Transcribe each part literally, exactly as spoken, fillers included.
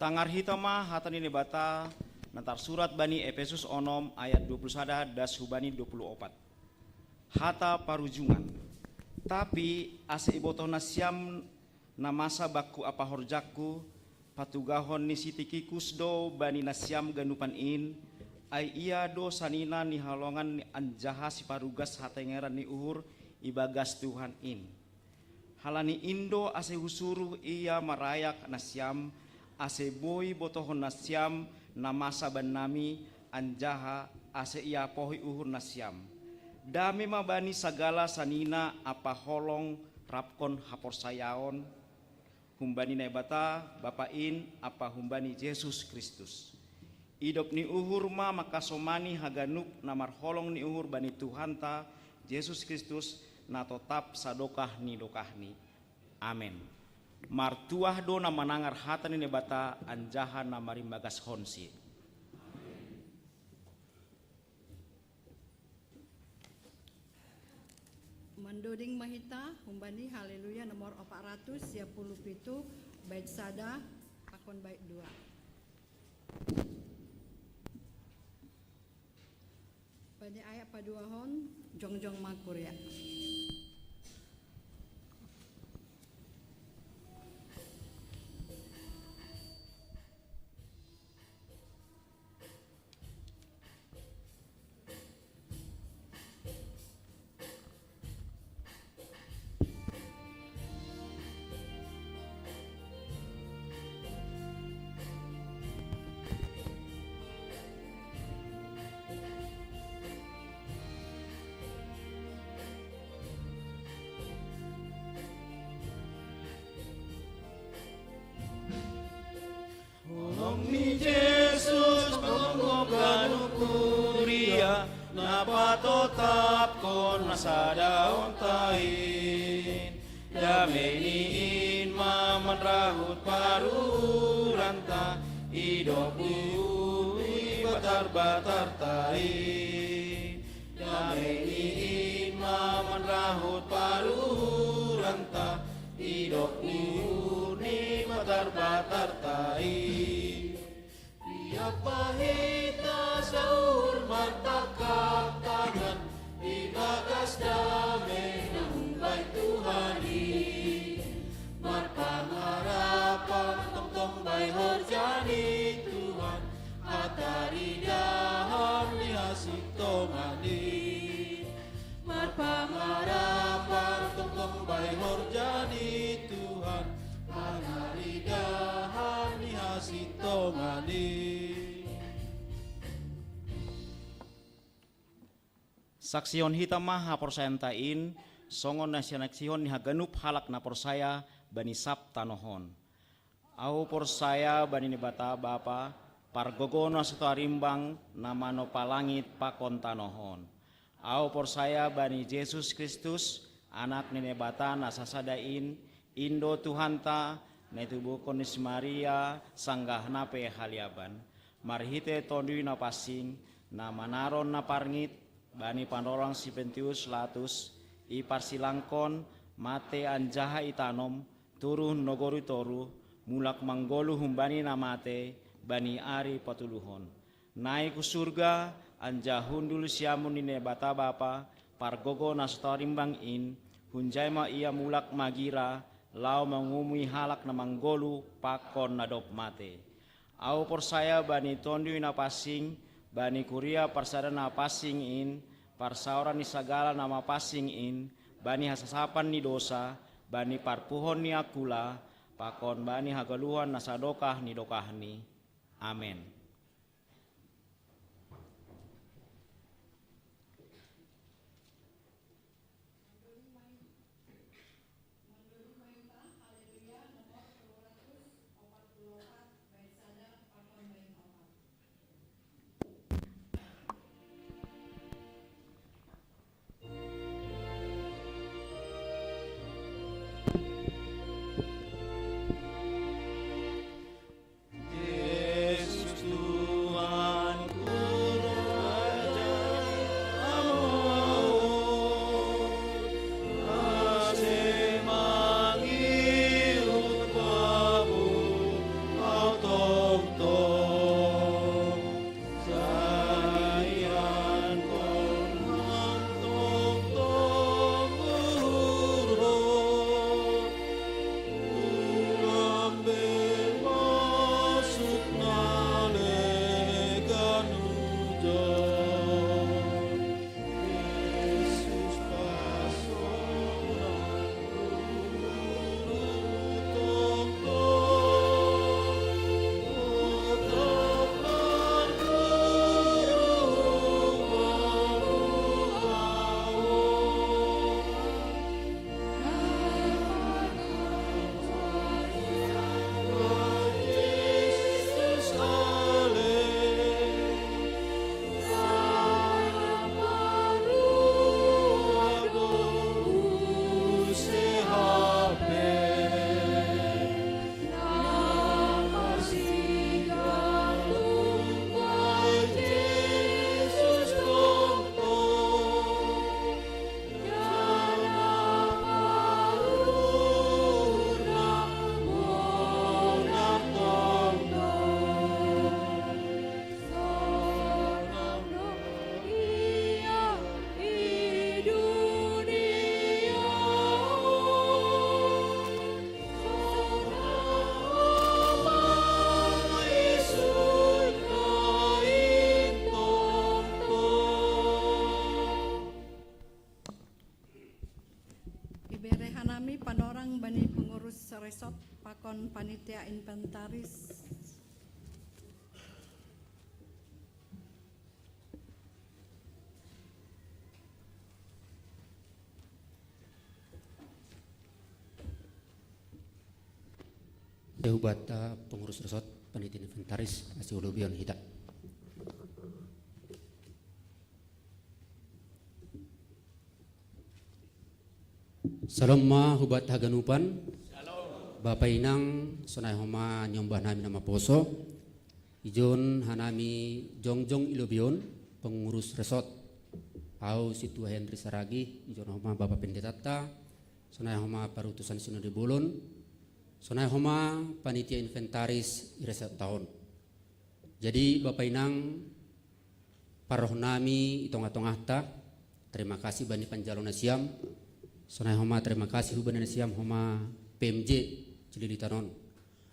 Tangar hita ma hata ni Naibata na tarsurat bani Epesus onom ayat dua puluh sada das hubani dua puluh opat. Hata parujungan. Tapi ase ibotoh nasiam na masa bakku apahorjakku, patugahon ni si Tikikus do bani nasiam ganupan in, ai ia do sanina ni halongan anjaha siparugas hatengeran ni uhur ibagas Tuhan in. Halani in do ase husuruh ia marayak nasiam, ase boi botohon nasiam na masa bannami, anjaha ase iapohi uhur nasiam. Dame ma bani sagala sanina ampa holong rapkon haporsayaon, humbani Naibata Bapa in ampa humbani Jesus Kristus. Idop ni uhur ma mangkasomani haganup na marholong ni uhur bani Tuhanta Jesus Kristus, na totap sadokah ni dokahni. Amen. Martuah do na manangar hata ni Naibata anjaha na marimbagashonsi. Mandoding ma hita humbani Haleluya nomor opat ratus sia puluh pitu, bait sada pakon bait dua. Bani ayat paduahon, jongjong ma kuria. Holong ni Jesus manggogan kuria, na patotapkon na sadaonta in. Dame ni in ma manrahut paruhuranta, idop ni uhur ni batar-batarta in. Dame ni in ma manrahut paruhuranta, idop ni uhur ni batar-batarta in. Piga ma hita sauhur martangkap tangan, ibagas dame na humbani Tuhan i. Marpangarapan tongtong bai horja ni Tuhan, hataridahan ni hasintongan i. Marpangarapan tongtong bai horja ni Tuhan, hataridahan ni hasintongan i. Saksihon hita ma haporsayaanta in, songon na sinaksihon ni haganup halak na porsaya bani sab tanoh on. Ahu porsaya bani Naibata Bapa, pargogo na so tarimbang, na manompa langit pakon tanoh on. Ahu porsaya bani Jesus Kristus, Anak ni Naibata na sasada in, in do Tuhanta, na itubuhkon ni si Maria sanggah na pe haliaban, marhite Tonduy Napansing, na manaron na parngit bani panorang si Pontius Latus, iparsilangkon, mate anjaha itanom, turun nogori toruh, mulak manggoluh humbani na mate bani ari patoluhon. Naik hu surga, anjaha hundul siamun ni Naibata Bapa, pargogo na so tarimbang in, hunjai ma ia mulak magira, laho mangumui halak na manggoluh pakon na dob mate. Ahu porsaya bani Tonduy Napansing, bani kuria parsada na pansing in, parsaoran ni sagala na mapansing in, bani hasasapan ni dosa, bani parpuhon ni angkula, pakon bani hagoluhan na sadokah ni dokahni. Amen. Panorang bani pengurus resort pakon panitia inventaris. Hubatta pengurus resort panitia inventaris ase ulobion hita. Salom ma hubatta haganupan. Bapa inang, sonai homa niombah nami na maposo. Ijon hanami jongjong ilobion pengurus resort. Au Sintua Henry Saragih, ijon homa Bapa Pendetata, sonai homa parutusan sinode bolon, sonai homa panitia inventaris i resort taon. Jadi Bapa inang, parroh nami i tongah-tongahta, terima kasih bani panjalo nasiam, sonai homa terima kasih hubani nasiam homa P M J Cililitan on.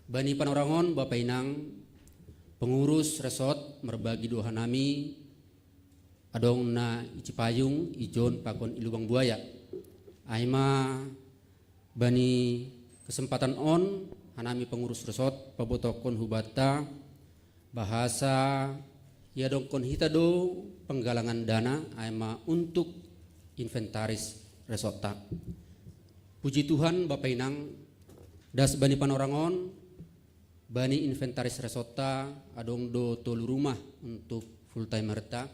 Bani panorangon Bapa inang, pengurus resort marbagi do hanami, adong na i Cipayung, ijon pakon i Lubang Buaya. Ai ma bani kesempatan on hanami pengurus resort pabotokkon hubatta bahasa iadongkon hita do penggalangan dana ai ma untuk inventaris resortta. Puji Tuhan Bapa inang, das bani panorangon, bani inventaris resortta adong do tolu rumah untuk full timerta,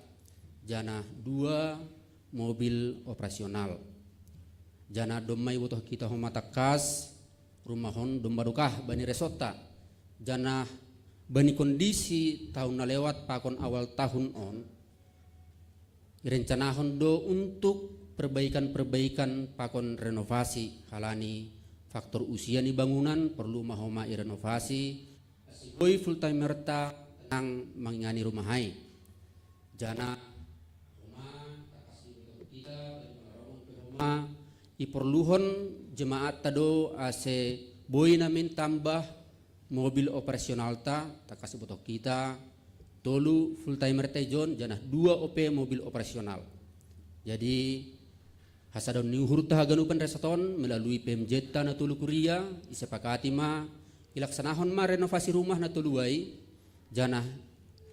janah dua mobil operasional. Janah domma ibotoh hita homa tangkas rumah on domma dokah bani resortta. Janah bani kondisi tahun na lewat pakon awal tahun on, irencanahon do untuk perbaikan-perbaikan pakon renovasi halani faktor usia ni bangunan porlu ma homa irenovasi. Boi full timerta nang mangingani rumah ai. Janah homa iporluhon jemaatta do ase boi namin tambah mobil operasionalta, tangkas ibotoh hita tolu full timerta ijon janah dua ope mobil operasional. Jadi hasadaon ni uhurta haganupan resort on melalui P M J-ta na tolu kuria, isepakati ma ilaksanahon ma renovasi rumah na tolu ai, janah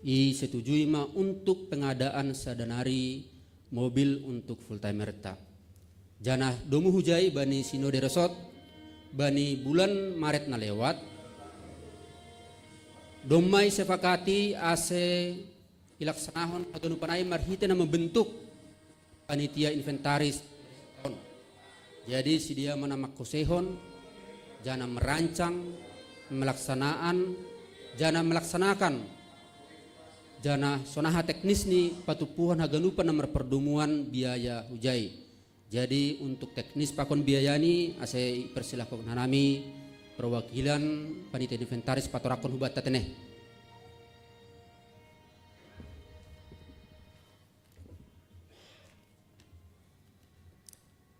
isetujui ma untuk pengadaan sada nari mobil untuk full timerta. Janah domu hujai bani sinode resort bani bulan Maret na lewat, domma isepakati ase ilaksanahon haganupan ai marhite na mambentuk panitia inventaris on. Jadi sidea ma na mangkosehon, janah merancang, melaksanaan, janah melaksanakan, janah sonaha teknis ni patumpuhon haganupan na marpardomuan biaya hujai. Jadi untuk teknis pakon biaya ni ase ipersilahkon hanami perwakilan panitia inventaris patorakkon hubatta teneh.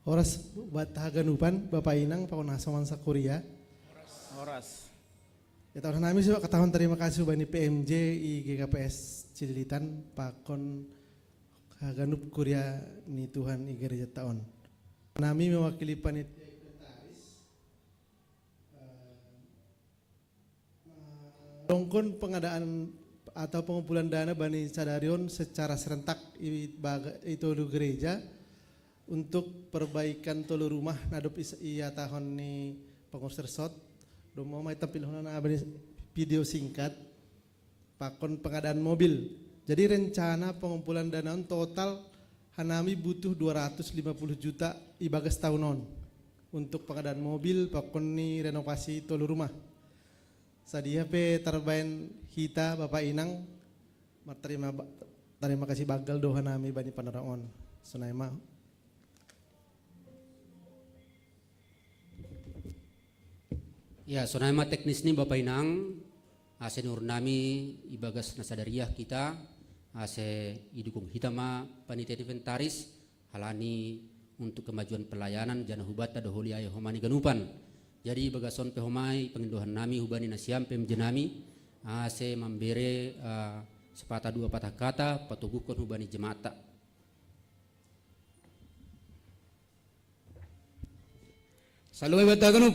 Horas hubatta haganupan, Bapa inang pakon hasoman sakuria. Horas. Ihatahon hanami so katahon tarima kasih bani P M J i G K P S Cililitan pakon haganup kuria ni Tuhan i gerejanta on. Nami mewakili panitia inventaris, eh, dongkon pengadaan atau pengumpulan dana bani sadari on secara serentak i, baga, i tolu gereja untuk perbaikan tolu rumah na dob is, ihatahon ni pengurus resort. Domma ma itampilhon bani video singkat pakon pengadaan mobil. Jadi rencana pengumpulan dana on total hanami butuh dua ratus lima puluh juta ibagas tahun on untuk pengadaan mobil pakon ni renovasi tolu rumah. Sadia pe tarbaen hita Bapa inang, martarima ba, tarima kasih banggal do hanami bani panorang on. Sonai ma. Ya, sonai ma teknis ni Bapa inang, ase niuhur nami ibagas na sadariah hita, ase idukung hita ma panitia inventaris, halani untuk kemajuan pelayanan janah hubatta do holi ai homa ni ganupan. Jadi ibagason pe homa i pangindohan nami hubani nasiam P M J nami, ase mambere uh, sepatah dua patah kata patoguhkon hubani jemaatta. Talo mai banta haganup.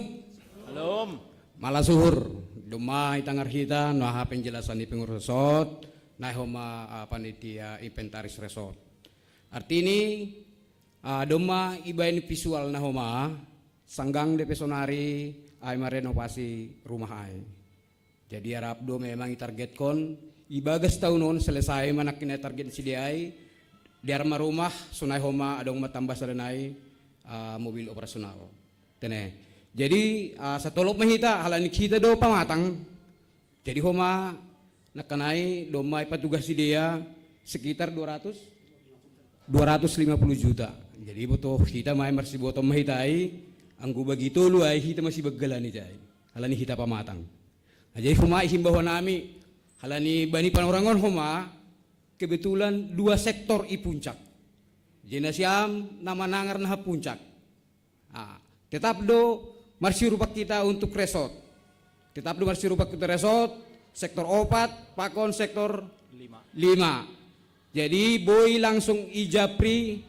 Malasuhur. Domma itangar hita no aha penjelasan ni pengurus resort, nai homa, ah, panitia inventaris resort. Artini, ah, domma ibaen visual na homa, sanggang dope sonari ai marenovasi rumah ai. Jadi arap do memang itargetkon ibagas taun on selesai ma nangkin na target ni sidea ai, dear ma rumah, sonai homa adong ma tamba sada nai, ah, mobil operasional. Tene. Jadi, ah, satolop ma hita, halani hita do pamatang. Jadi homa nangkin nai domma ipatugas sidea sekitar dua ratus, dua ratus lima puluh juta. Jadi boto hita ma ai marsibotom ma hita ai, anggo bagi tolu ai hita masibaggalan hita ai. Halani hita pamatang. Nah, jadi homa ihimbau hanami, halani bani Panorang on homa, kebetulan dua sektor i puncak. Jadi nasiam na manangar na ha puncak. Ah, tetap do marsiurupan hita untuk resort. Tetap do marsiurupan hita resort, sektor opat, pakon sektor lima. Jadi boi langsung ijapri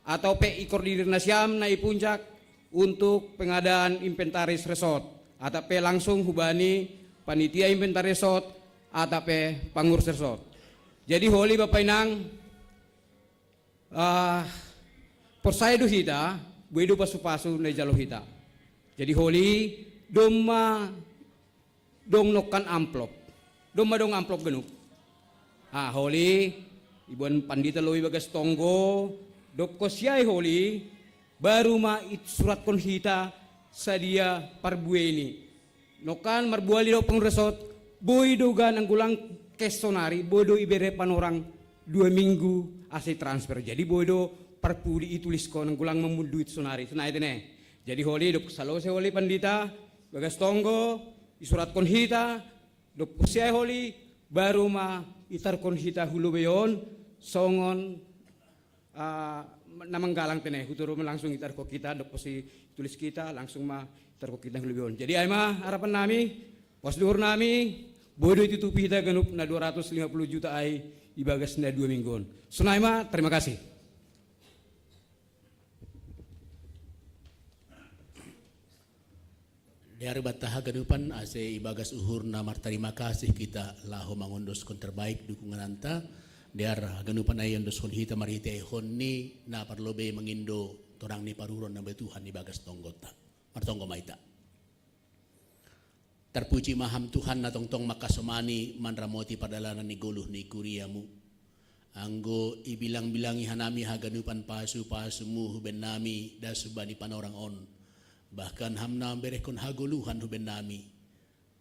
atau pe ikoordinir nasiam na i puncak untuk pengadaan inventaris resort. Atau pe langsung hubani panitia inventaris resort, atau pe pangurus resort. Jadi holi Bapa Inang, ah, porsaya do hita, boi do pasu-pasu na ijalo hita. Jadi holi, domma dong nongkan amplop. Domma dong amplop ganup. Ah, holi, iboan pandita lobi bagas tonggo, dob kosiai holi, baru ma isuratkon hita sadia parbueni. Nongkan marbuali do pengurus resort, boi do gan anggo lang cash sonari, boi do ibere Panorang dua minggu ase transfer. Jadi boi do parpudi ituliskon anggo lang mambuat duit sonari. Sonai tene. Jadi holi dob salose holi pandita, bagas tonggo, isuratkon hita, dob kosiai holi, baru ma itarkon hita hu lobei on, songon ah, na manggalang tene, huturu ma langsung itarkon hita, dob posi tulis hita, langsung ma itarkon hita hu lobei on. Jadi ai ma harapan nami, pos duhur nami, boi do itutupi hita ganup na dua ratus lima puluh juta ai ibagas na dua minggu on. Sonai ma, terima kasih. Dear banta haganupan, ase ibagas uhur na martarima kasih hita laho mangondoskon terbaik dukungananta. Dear haganupan, ai ondoskon hita marhiteihon ni na parlobei mangindo torang ni paruron na binoan Tuhan ibagas tonggonta. Martonggo ma hita. Tarpuji ma Ham Tuhan na tongtong mangkasomani manramoti pardalanan ni goluh ni kuriaMu. Anggo ibilang-bilangi hanami haganupan pasu-pasuMu hu bennami das bani panorang on, bahkan Ham na mamberehon hagoluhan hu bennami.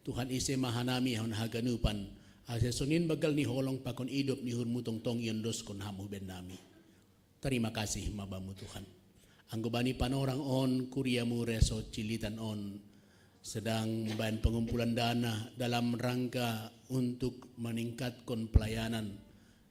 Tuhan, ise ma hanami hon haganupan, ase songon i banggal ni holong pakon idop ni uhurMu tongtong iondoskon Ham hu bennami. Tarima kasih ma Bamu Tuhan. Anggo bani panorang on, kuriaMu resort Cililitan on sedang mambahen pengumpulan dana dalam rangka untuk meningkatkan pelayanan.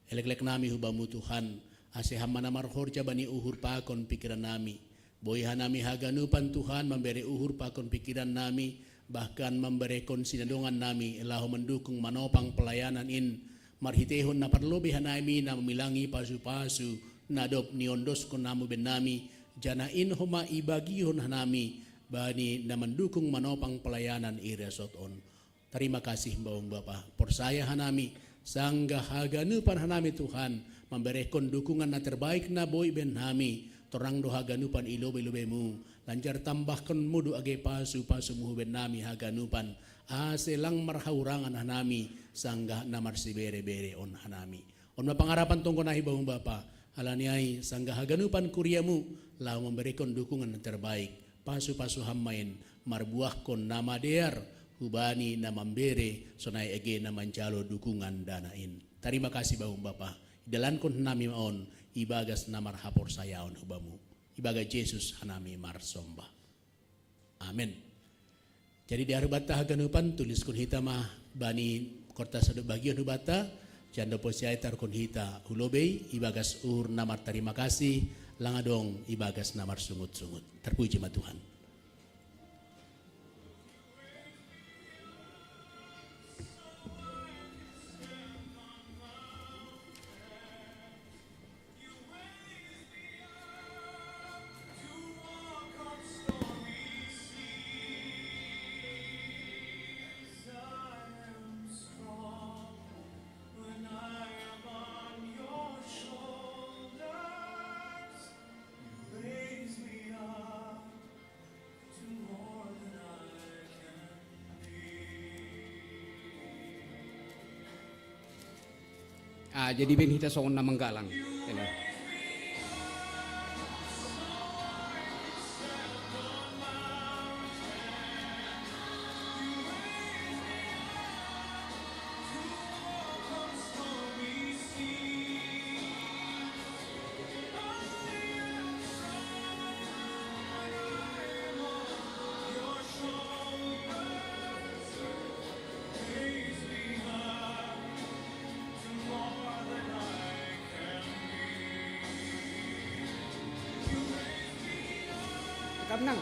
Eleklek nami hu Bamu Tuhan, ase Ham ma na marhorja bani uhur pakon pikiran nami. Boi hanami haganupan Tuhan mambere uhur pakon pikiran nami, bahkan mamberehon sinadongan nami laho mandukung manopang pelayanan in, marhiteihon na parlobei hanami na mamilangi pasu-pasu na dob niondoskon Ham hu bennami, janah in homa ibagihon hanami bani na mandukung manopang pelayanan i resort on. Tarima kasih Bamu Bapa, porsaya hanami, sanggah haganupan hanami Tuhan, mamberehon dukungan na terbaik na boi ibahen hami, torang do haganupan i lobei-lobeiMu, lanjar tambahkonMu do age pasu-pasuMu hu bennami haganupan, ase lang marhahurangan hanami, sanggah na marsibere-bere on hanami. On ma pangarapan tonggo nami Bamu Bapa, halani ai sanggah haganupan kuriaMu, laho mamberehon dukungan na terbaik, pasu-pasu Ham ma in, marbuahkon na madear, hubani na mambere, sonai age na manjalo dukungan dana in. Tarima kasih Bamu Bapa, idalankon hanami ma on, ibagas na marhaporsayaon hu Bamu. Ibagas Jesus hanami marsomba. Amen. Jadi dear banta haganupan, tuliskon hita ma bani kortas na dob bagion hu banta, janda posi ai tarkon hita hu lobei, ibagas uhur na martarima kasih, lang adong ibagas na marsungut-sungut. Tarpuji ma Tuhan. Ah, jadi ben hita songon na manggalang. Kamnang.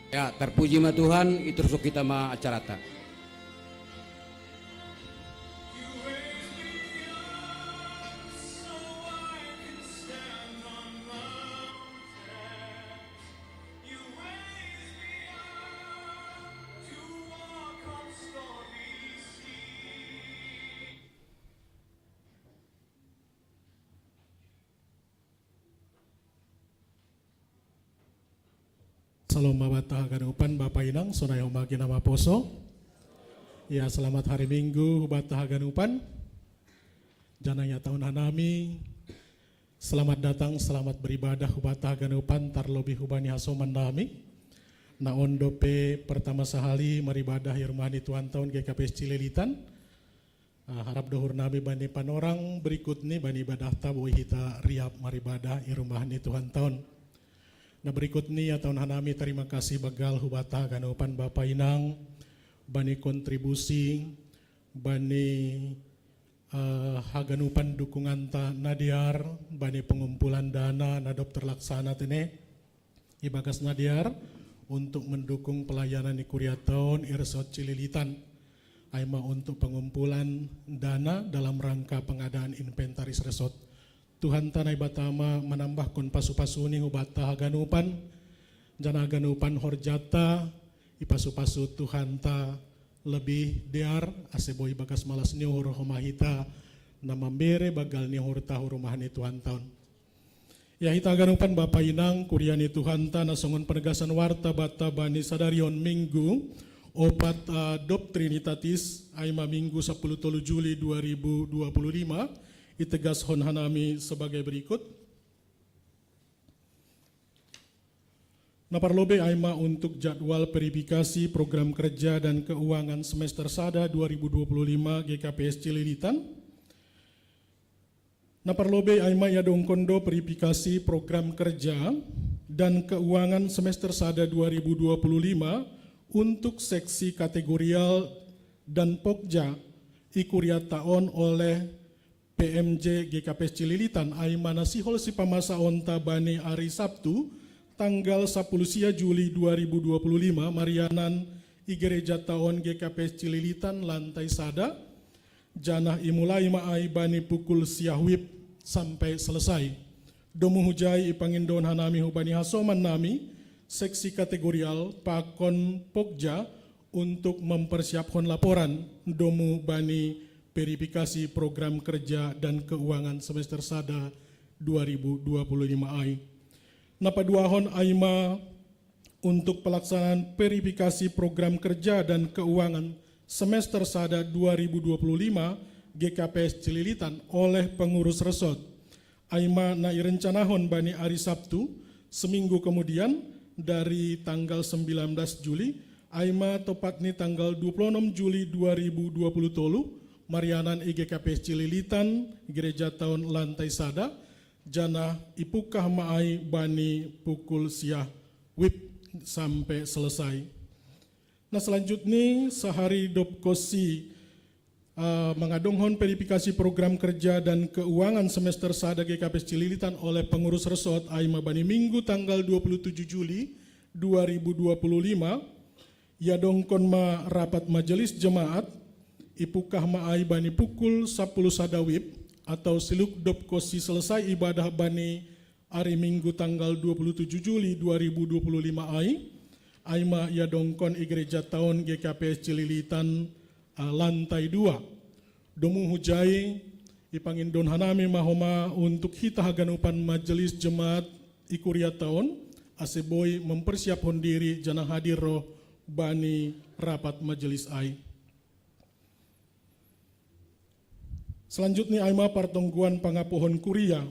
Ya, terpuji ma Tuhan, iturushon hita ma acaranta. Salom ma banta haganupan, bapa inang, sonai homa gina ma poso. Ya, selamat hari Minggu banta haganupan. Janah ihatahon hanami, selamat datang, selamat beribadah hubanta haganupan, tarlobih hubani hasoman nami. Na on dope pertama sahali maribadah i rumah ni Tuhanta on G K P S Cililitan. Ah, harap dohur nami bani panorang berikut ni bani ibadahta boi hita riap maribadah i rumah ni Tuhanta on. Na berikut ni ihatahon hanami tarima kasih banggal hubanta haganupan bapa inang, bani kontribusi, bani, eh, haganupan dukunganta na dear, bani pengumpulan dana na dob terlaksana tene ibagas na dear untuk mendukung pelayanan ni kuriata on i resort Cililitan. Aima untuk pengumpulan dana dalam rangka pengadaan inventaris resort. Tuhan ta Naibata ma manambahkon pasu-pasuni hubata haganupan, janah haganupan horjata ipasu-pasu Tuhan ta lebih dear, ase boi bagas malas ni uhur homa hita na mambere bagal ni uhurta hu rumah ni Tuhan ta on. Ya, hita haganupan bapa inang, kuria ni Tuhan ta, na songon penegasan warta banta bani sadari on Minggu, opat, ah, Dop Trinitatis, aima Minggu sapuluh tolu Juli dua ribu dua puluh lima, itegashon hanami sebagai berikut. Na parlobei aima untuk jadwal verifikasi program kerja dan keuangan semester sada dua ribu dua puluh lima G K P S Cililitan. Na parlobei aima iadongkon do verifikasi program kerja dan keuangan semester sada dua ribu dua puluh lima untuk seksi kategorial dan pokja i kuriata on oleh P M J G K P S Cililitan, aima na sihol sipamasaonta bani ari Sabtu, tanggal sapuluh sia Juli dua ribu dua puluh lima, marianan i gerejata on G K P S Cililitan lantai sada, janah imulai ma ai bani pukul sia wib sampai selesai. Domu hujai ipangindo hanami hubani hasoman nami, seksi kategorial pakon pokja untuk mempersiaphon laporan domu bani verifikasi program kerja dan keuangan semester sada dua ribu dua puluh lima ai. Na paduahon aima untuk pelaksanaan verifikasi program kerja dan keuangan semester sada dua ribu dua puluh lima G K P S Cililitan oleh pengurus resort. Aima na irencanahon bani ari Sabtu, seminggu kemudian, dari tanggal sembilan belas Juli, aima topatni tanggal dua puluh enam Juli dua ribu dua puluh tolu, marianan i G K P S Cililitan, gerejata on lantai sada, janah ipungkah ma ai bani pukul sia wib sampai selesai. Na selanjutni, sahari dop konsi, ah, mangadongkon verifikasi program kerja dan keuangan semester sada G K P S Cililitan oleh pengurus resort aima bani Minggu tanggal dua puluh tujuh Juli dua ribu dua puluh lima, iadongkon ma rapat majelis jemaat, ipungkah ma ai bani pukul sapuluh sada wib, atau siluk dop konsi selesai ibadah bani ari Minggu tanggal dua puluh tujuh Juli dua ribu dua puluh lima ai, aima iadongkon i gerejata on G K P S Cililitan, ah, lantai dua. Domu hujai, ipangindo hanami ma homa untuk hita haganupan majelis jemaat i kuriata on, ase boi mempersiaphon diri janah hadir ro bani rapat majelis ai. Selanjutni aima partonggoan pangapohon kuria.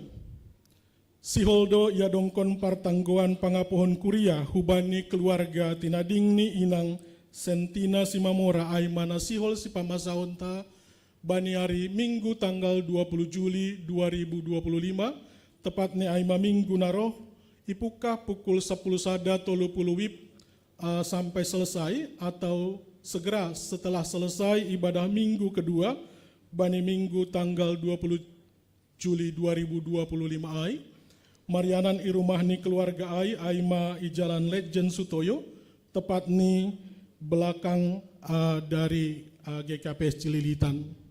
Sihol do iadongkon partonggoan pangapohon kuria hubani keluarga tinading ni inang Sentina Simamora aima na sihol sipamasaonta bani ari Minggu tanggal dua puluh Juli dua ribu dua puluh lima, tepatni aima Minggu na roh, ipungkah pukul sapuluh sada tolu puluh wib, ah, sampai selesai atau segera setelah selesai ibadah Minggu kedua bani Minggu tanggal dua puluh Juli dua ribu dua puluh lima ai, marianan i rumah ni keluarga ai, aima i Jalan Letjen Sutoyo, tepatni belakang, ah, dari, ah, G K P S Cililitan.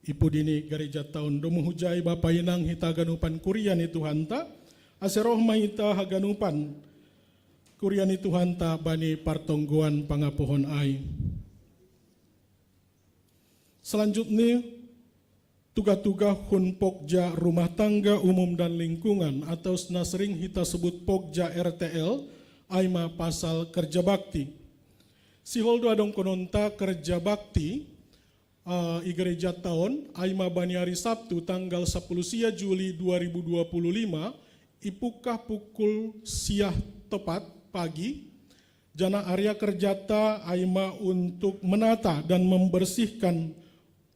I pudi ni gerejata on. Domu hujai bapa inang hita haganupan kuria ni Tuhanta, ase roh ma hita haganupan kuria ni Tuhanta bani partonggoan pangapohon ai. Selanjutni, tugah-tugah hun Pokja Rumah Tangga Umum dan Lingkungan atau na sering hita sebut Pokja R T L, aima pasal kerja bakti. Sihol do adongkononta kerja bakti, ah, i gerejata on, aima bani ari Sabtu tanggal sapuluh sia Juli dua ribu dua puluh lima, ipungkah pukul sia topat pagi, janah area kerjata aima untuk menata dan membersihkan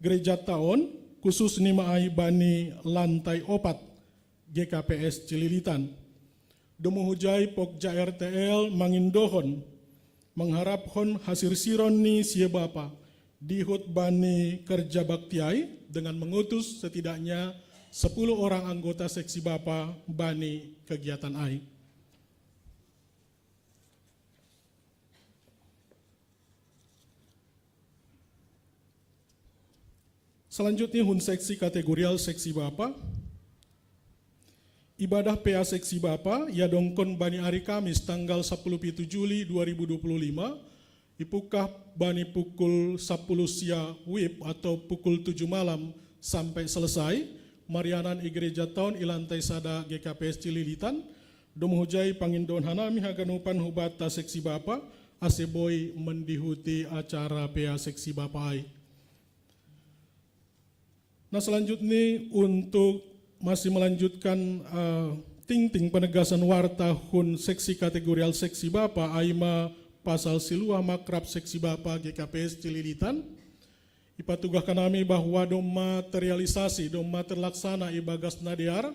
gerejata on, khususni ma ai bani lantai opat G K P S Cililitan. Domu hujai Pokja R T L mangindohon, mangharaphon hasirsiron ni sie bapa, dihut bani kerja bakti ai dengan mengutus setidaknya sepuluh orang anggota seksi bapa bani kegiatan ai. Selanjutnya, hun seksi kategorial seksi bapa. Ibadah P A seksi bapa ia dongkon bani hari Kamis tanggal sepuluh pitu Juli dua ribu dua puluh lima, ipukah bani pukul sepuluh sia wib atau pukul tujuh malam sampai selesai, marianan i gereja taun i lantai sada G K P S Cililitan. Domo hujai pangindohan hanami haganupan hubata seksi bapa, ase boi mendihuti acara P A seksi bapa ai. Nah, selanjutnya untuk masih melanjutkan uh, tingting penegasan warta hun seksi kategorial seksi bapa, aima pasal siluah makrab seksi bapa G K P S Cililitan. Ipatugah kanami bahwa domma terrealisasi, domma terlaksana ibagas nadear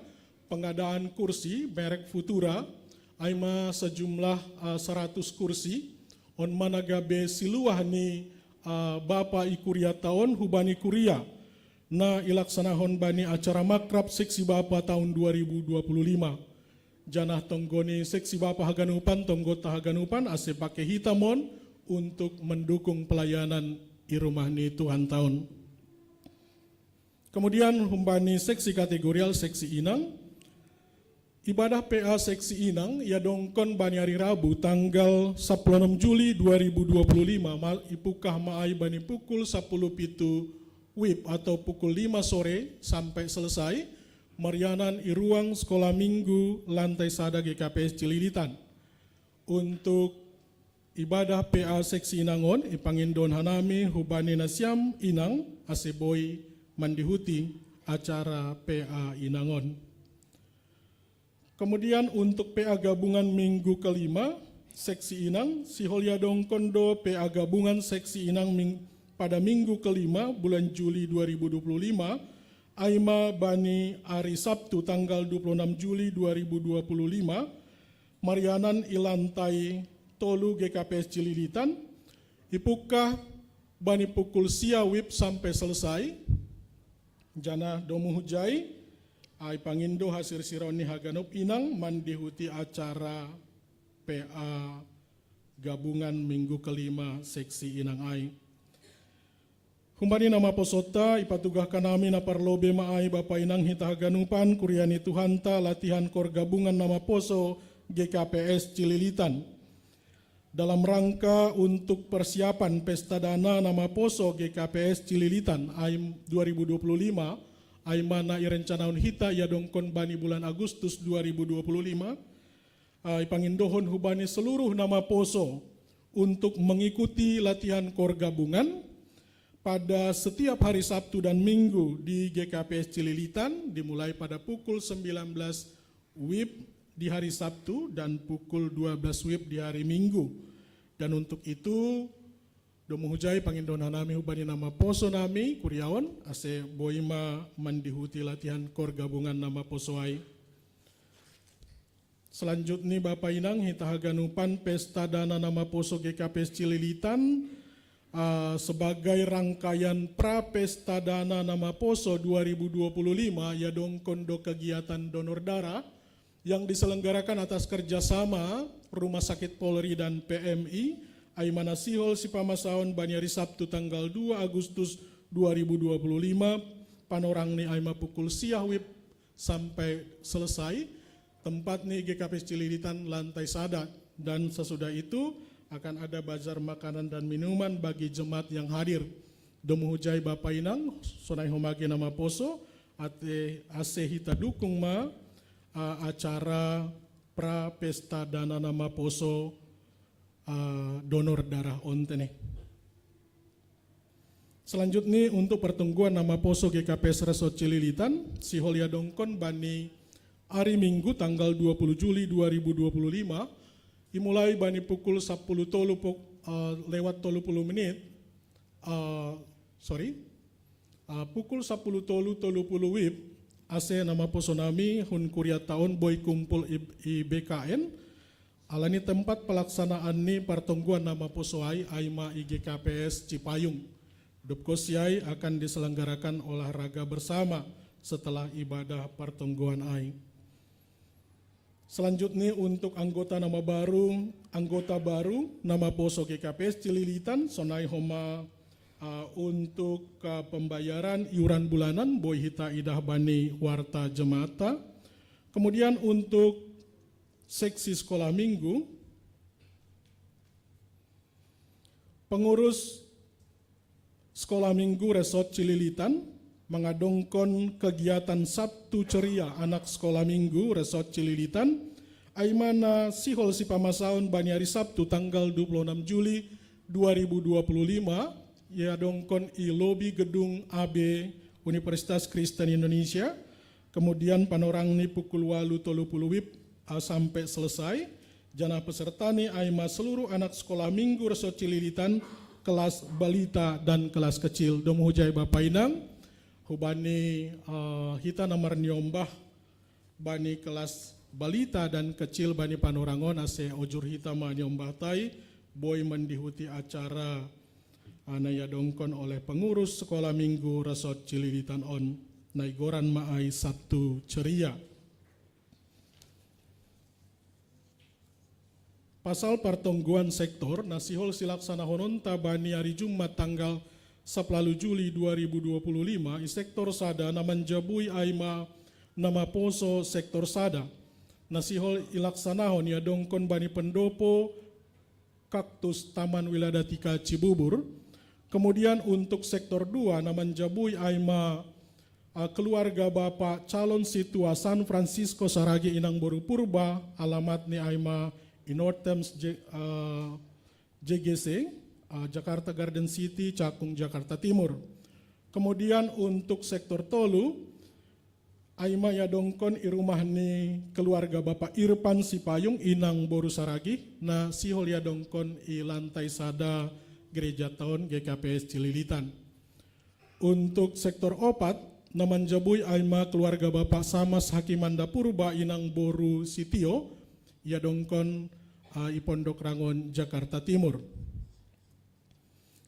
pengadaan kursi merek Futura, aima sejumlah uh, seratus kursi, on managabe siluah ni uh, bapa i kuria taon hubani kuria na ilaksanahon bani acara makrab seksi bapa tahun dua ribu dua puluh lima. Janah tonggoni seksi bapa haganupan, tonggota haganupan, ase pake hitamon untuk mendukung pelayanan i rumah ni Tuhan taon. Kemudian humbani seksi kategorial seksi inang, ibadah P A seksi inang ia dongkon bani hari Rabu tanggal sepuluh Juli dua ribu dua puluh lima, ipukah maai bani pukul sepuluh pitu wib atau pukul lima sore sampai selesai, marianan i ruang sekolah minggu lantai sada G K P S Cililitan. Untuk ibadah P A seksi inangon, ipangindohan hanami hubani nasiam inang ase boi mandihuti acara P A inangon. Kemudian untuk P A gabungan minggu kelima seksi inang, sihol ia dongkon do P A gabungan seksi inang ming, pada minggu kelima bulan Juli dua ribu dua puluh lima, aima bani hari Sabtu tanggal dua puluh enam Juli dua ribu dua puluh lima, marianan i lantai tolu G K P S Cililitan, ipukah bani pukul sia wib sampai selesai. Janah domo hujai, ai pangindo hasirsiraon ni haganup inang mandihuti acara P A gabungan minggu kelima seksi inang ai. Humbani na maposota, ipatugah kanami na parlobei maai bapa inang hita haganupan kuria ni Tuhanta latihan kor gabungan na maposo G K P S Cililitan. Dalam rangka untuk persiapan Pesta Dana na maposo G K P S Cililitan aim dua ribu dua puluh lima, aima na irencanaon hita ia dongkon bani bulan Agustus dua ribu dua puluh lima, ah, ipangindohon hubani seluruh na maposo untuk mengikuti latihan kor gabungan pada setiap hari Sabtu dan Minggu di G K P S Cililitan, dimulai pada pukul sembilan belas wib di hari Sabtu dan pukul dua belas wib di hari Minggu. Dan untuk itu, domo hujai pangindohan nami hubani na maposo nami kuriaon, ase boi ma mandihuti latihan kor gabungan na maposo ai. Selanjutnya, Bapa Inang, hita haganupan Pesta Dana na maposo G K P S Cililitan, ah, sebagai rangkaian pra Pesta Dana na maposo dua ribu dua puluh lima, ia dongkon do kegiatan donor darah yang diselenggarakan atas kerjasama Rumah Sakit Polri dan P M I, aima na sihol sipamasaon bani hari Sabtu tanggal dua Agustus dua ribu dua puluh lima, panorang ni aima pukul sia wib sampai selesai. Tempat ni G K P S Cililitan lantai sada, dan sesudah itu akan ada bazar makanan dan minuman bagi jemaat yang hadir. Domo hujai Bapa Inang, sonai homa ge na maposo, ate ase hita dukung ma, ah, acara pra Pesta Dana na maposo, ah, donor darah on te ne. Selanjutnya, untuk pertonggoan na maposo G K P S Resort Cililitan, sihol ia dongkon bani hari Minggu tanggal dua puluh Juli dua ribu dua puluh lima, dimulai bani pukul sepuluh tolu pok-, eh, lewat tolu puluh menit, eh, sorry, eh, pukul sepuluh tolu tolu puluh wib, ase na maposo nami hun kuria taon boi kumpul i, i B K N, alani tempat pelaksanaan ni partonggoan na maposo ai, aima i G K P S Cipayung. Dob kosi ai akan diselenggarakan olahraga bersama setelah ibadah partonggoan ai. Selanjutnya, untuk anggota na mabaru, anggota baru na maposo G K P S Cililitan, sonai homa Uh, untuk uh, pembayaran iuran bulanan, boi hita idah bani warta jemaat. Kemudian untuk seksi sekolah minggu, pengurus sekolah minggu Resort Cililitan mangadongkon kegiatan Sabtu Ceria anak sekolah minggu Resort Cililitan, ai mana sihol sipamasaon bani hari Sabtu tanggal dua puluh enam Juli dua ribu dua puluh lima, ia dongkon i lobi gedung A B Universitas Kristen Indonesia, kemudian panorang ni pukul walu tolu puluh wib, ah, sampai selesai. Janah peserta ni ai ma seluruh anak sekolah minggu Resort Cililitan, kelas balita dan kelas kecil. Domu hujai Bapa Inang, hubani, eh, hita na marniombah bani kelas balita dan kecil bani panorangon ase ojur hita maniombah tai, boi mandihuti acara, ah, na iadongkon oleh pengurus sekolah minggu Resort Cililitan on, na igoran ma ai Sabtu Ceria. Pasal partonggoan sektor, na sihol silaksanahononta bani ari Jumat tanggal sapuluh Juli dua ribu dua puluh lima, i sektor sada na manjabui ai ma na maposo sektor sada, na sihol ilaksanahon iadongkon bani pendopo Kaktus Taman Wiladatika Cibubur. Kemudian untuk sektor dua na manjabui ai ma, ah, keluarga Bapak calon situa San Francisco Saragi inang boru Purba, alamat ni ai ma i North Thames J-, ah, J G C, ah, Jakarta Garden City, Cakung, Jakarta Timur. Kemudian untuk sektor tolu, ai ma iadongkon i rumah ni keluarga Bapak Irpan Sipayung inang boru Saragi, na sihol iadongkon i lantai sada Gereja Taon G K P S Cililitan. Untuk sektor opat, na manjabui ai ma keluarga Bapak Samas Hakimanda Purba inang boru Sitio, iadongkon, ah, i Pondok Rangon, Jakarta Timur.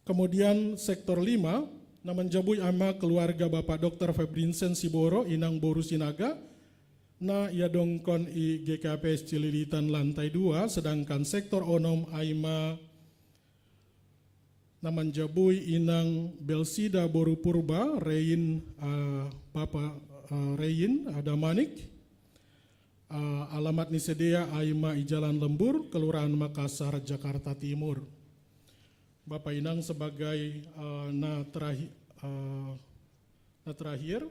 Kemudian sektor lima, na manjabui ai ma keluarga Bapak Doktor Febrinsen Siboro inang boru Sinaga, na iadongkon i G K P S Cililitan lantai dua, sedangkan sektor onom ai ma na manjabui inang Belsida boru Purba, Rein, ah, Bapak, ah, Rein, ah, Damanik, ah, alamat ni sidea ai ma i Jalan Lembur, Kelurahan Makassar, Jakarta Timur. Bapa Inang sebagai, eh, na terahi-, eh, na terakhir,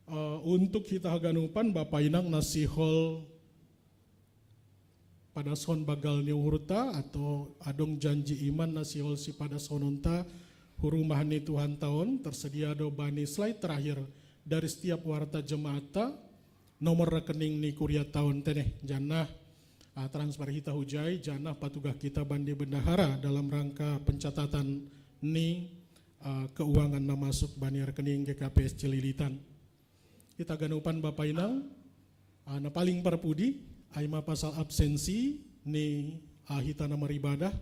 eh, untuk hita haganupan Bapa Inang na sihol padashon bagal ni uhurta atau adong janji iman na sihol sipadashononta hu rumah ni Tuhanta on, tersedia do bani slide terakhir dari setiap warta jemaatta, nomor rekening ni kuria taon teneh, janah, ah, transfer hita hujai, janah patugah kita bani bendahara dalam rangka pencatatan ni, ah, keuangan na masuk bani rekening G K P S Cililitan. Hita haganupan Bapa Inang, ah, na paling parpudi, ai ma pasal absensi ni, ah, hita na maribadah,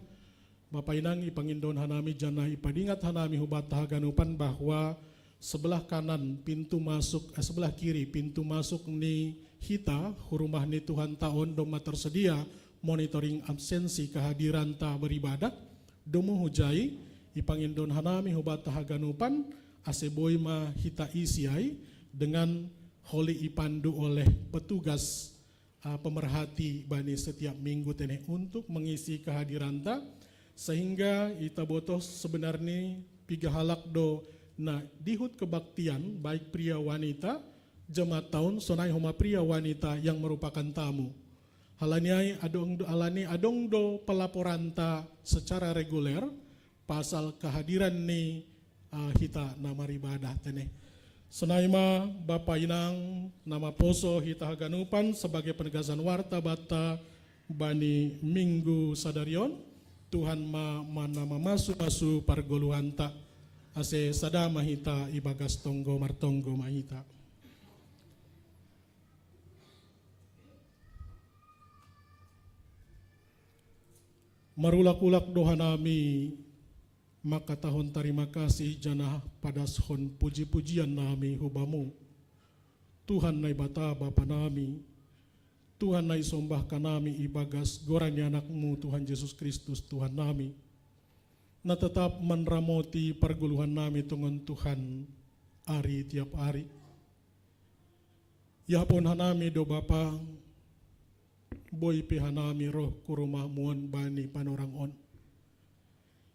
Bapa Inang, ipangindo hanami janah ipadingat hanami hu banta haganupan bahwa sebelah kanan pintu masuk, eh, sebelah kiri pintu masuk ni hita hu rumah ni Tuhanta on domma tersedia monitoring absensi kehadiranta beribadah. Domu hujai, ipangindo hanami hu banta haganupan, ase boi ma hita isi ai dengan holi ipandu oleh petugas, ah, pemerhati bani setiap minggu teneh untuk mengisi kehadiranta, sehingga ita botoh sebenarni piga halak do na dihut kebaktian, baik pria wanita, jemaat taon, sonai homa pria wanita yang merupakan tamu. Alani i adong do, alani i adong do pelaporanta secara reguler, pasal kehadiran ni, ah, hita na maribadah teneh. Sonai ma Bapa Inang na maposo hita haganupan sebagai penegasan warta banta bani minggu sadari on, Tuhan ma, ma na mamasu-masu pargoluhanta, ase sada ma hita ibagas tonggo martonggo ma hita. Marulak-ulak do hanami mangkatahon tarima kasih janah padashon puji-pujian nami hu Bamu. Tuhan Naibata Bapa nami, Tuhan na isombah hanami ibagas goran ni Anak-Mu Tuhan Jesus Kristus Tuhan nami. na tetap manramoti pargoluhan nami tongon Tuhan ari tiap ari. Yahapon hanami do Bapa, boi pe hanami roh ku rumahmu on bani panorang on.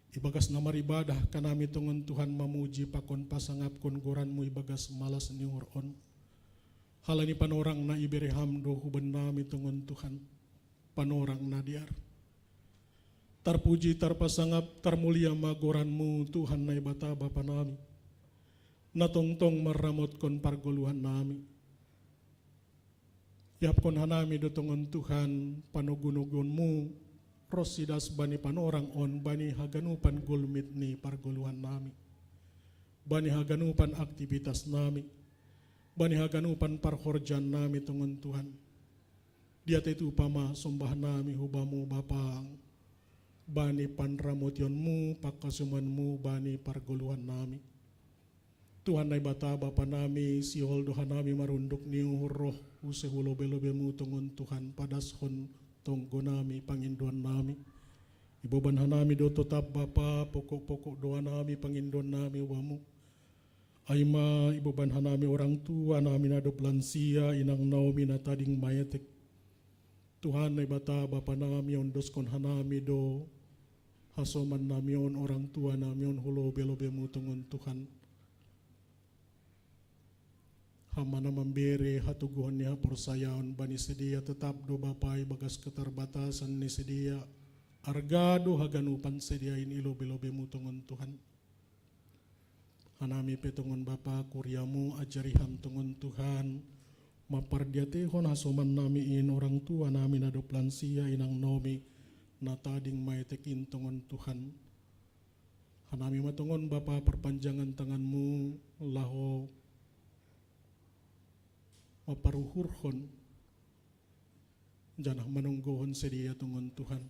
Ibagas na maribadah hanami tongon Tuhan mamuji pakon pasangapkon goranmu ibagas malas ni uhur on. Halani panorang na ibere ham do huban nami tongon Tuhan, panorang na dear. Tarpuji, tarpasangap, tarmulia ma goranmu Tuhan Naibata Bapa nami, na tongtong marramotkon pargoluhan nami. Yahapkon hanami do tongon Tuhan panogunogonmu ros sidas bani panorang on bani haganupan gulmit ni pargoluhan nami, bani haganupan aktivitas nami, bani haganupan parhorjaan nami tongon Tuhan. Diate tu upama sombah nami hubamu Bapa, bani panramotionmu, pangkasumanmu bani pargoluhan nami. Tuhan Naibata Bapa nami, sihol do hanami marunduk ni uhur roh use hu lobe-lobemu tongon Tuhan padashon tonggo nami pangindoan nami. Iboban hanami do totap Bapa pokok-pokok doa nami pangindoan nami hubamu. Ai ma iboban hanami orang tua nami na dob lansia, inang Naomi na tading maetek. Tuhan Naibata Bapa nami, ondoskon hanami do hasoman nami on, orang tua nami on hu lobe-lobemu tongon Tuhan. Ham ma na mambere hatoguhon ni haporsayaon bani sidea, tetap do Bapa ibagas keterbatasan ni sidea, arga do haganupan sidea in i lobe-lobemu tongon Tuhan. Hanami pe tongon Bapa kuriamu, ajari ham tongon Tuhan, mampardiatehon hasoman nami in orang tua nami na dob lansia, inang Naomi na tading maetek in tongon Tuhan. Hanami ma tongon Bapa parpanjangan tanganmu laho maparuhurhon janah manonggohon sidea tongon Tuhan.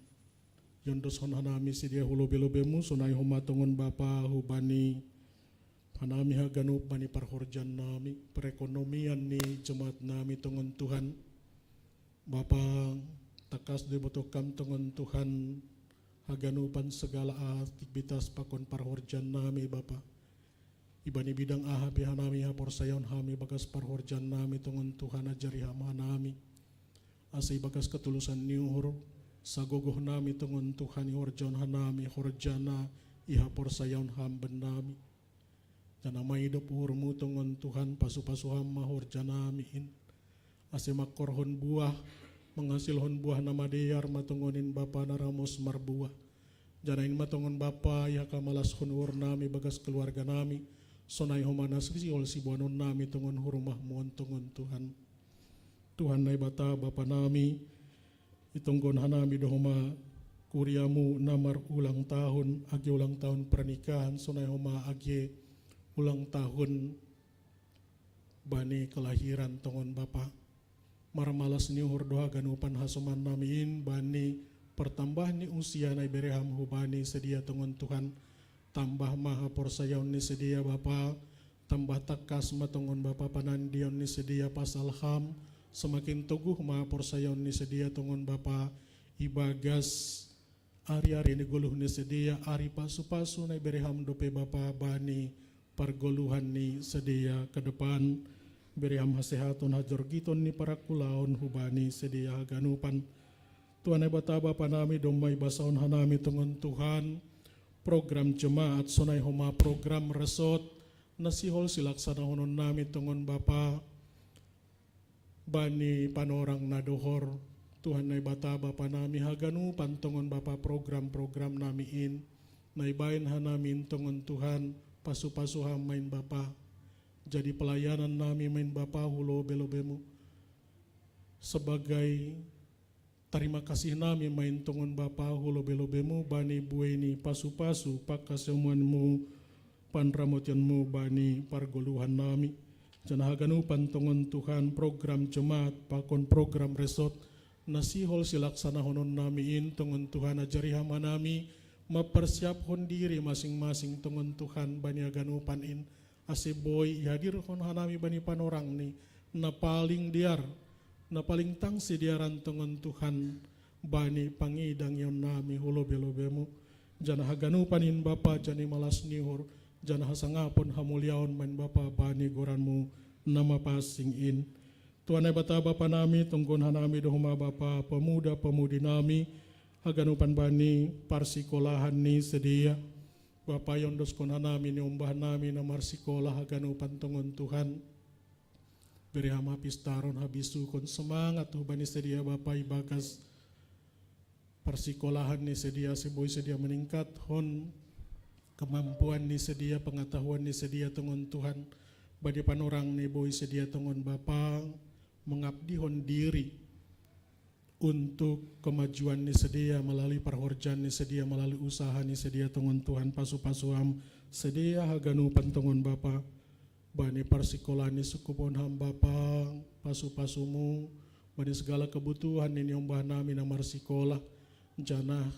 Iondoshon hanami sidea hu lobe-lobemu, sonai homa tongon Bapa hubani hanami haganup bani parhorjaan nami, perekonomian ni jemaat nami tongon Tuhan. Bapa, tangkas do iboto ham tongon Tuhan haganupan segala aktivitas pakon parhorjaan nami Bapa. Ibani bidang aha pe hanami haporsayaon hami ibagas parhorjaan nami tongon Tuhan, ajari ham hanami. Ase ibagas ketulusan ni uhur, sagogoh nami tongon Tuhan ihorjahon hanami horja na ihaporsayaon ham bannami. Janah maidop uhurmu tongon Tuhan, pasu-pasu ham ma horja nami in. Ase mangkorhon buah, manghasilhon buah na madear ma tongon in Bapa na ramos marbuah. Janah in ma tongon Bapa ihakamalashon uhur nami bagas keluarga nami, sonai homa na sisihol siboanon nami tongon hu rumahmu on tongon Tuhan. Tuhan Naibata Bapa nami, itonggon hanami do homa kuriamu na marulang tahun, age ulang tahun pernikahan, sonai homa age ulang tahun bani kelahiran tongon Bapa. Marmalas ni uhur do haganupan hasoman nami in bani pertambah ni usia na ibere ham hubani sidea tongon Tuhan. Tambah ma haporsayaon ni sidea Bapa, tambah tangkas ma tongon Bapa panandion ni sidea pasal ham, semakin toguh ma haporsayaon ni sidea tongon Bapa ibagas ari-ari ni goluh ni sidea, ari pasu-pasu na ibere ham dope Bapa bani pargoluhan ni sidea ke depan. Bere ham hasehaton, hajorgiton ni parakulaon hubani sidea haganupan. Tuhan Naibata Bapa nami, domma ibasahon hanami tongon Tuhan program jemaat, sonai homa program resort na sihol silaksanahonon nami tongon Bapa bani panorang na dohor. Tuhan Naibata Bapa nami, haganupan tongon Bapa program-program nami in na ibahen hanami in tongon Tuhan, pasu-pasu ham ma in Bapa. Jadi pelayanan nami ma in Bapa hu lobe-lobemu. Sebagai tarima kasih nami ma in tongon Bapa hu lobe-lobemu bani buei ni pasu-pasu, pangkasumanmu, panramotionmu bani pargoluhan nami. Janah haganupan tongon Tuhan program jemaat pakon program resort na sihol silaksanahonon nami in tongon Tuhan, ajari ham hanami mampersiaphon diri masing-masing tongon Tuhan bani haganupan in, ase boi ihadirhon hanami bani panorang ni na paling dear, na paling tangsi dearan tongon Tuhan bani pangidangion nami hu lobe-lobemu. Janah haganupan in Bapa jani malas ni uhur, janah hasangapon hamuliaon main Bapa bani goranmu na mapansing in. Tuhan Naibata Bapa nami, tonggon hanami do homa Bapa pemuda-pemudi nami, haganupan bani parsikolahan ni sidea. Bapa, iondoskon hanami ni ombah nami na marsikolah haganupan tongon Tuhan. Bere Ham hapistaron, habisukon, semangat hubani sidea Bapa ibagas parsikolahan ni sidea, ase boi sidea meningkathon kemampuan ni sidea, pengetahuan ni sidea tongon Tuhan, bani panorang ni boi sidea tongon Bapa mengabdihon diri untuk kemajuan ni sidea melalui parhorjaan ni sidea, melalui usaha ni sidea tongon Tuhan. Pasu-pasu Ham sidea haganupan tongon Bapa. Bani parsikolahan ni sungkupon Ham Bapa, pasu-pasumu bani segala kebutuhan ni niombah nami na marsikolah, janah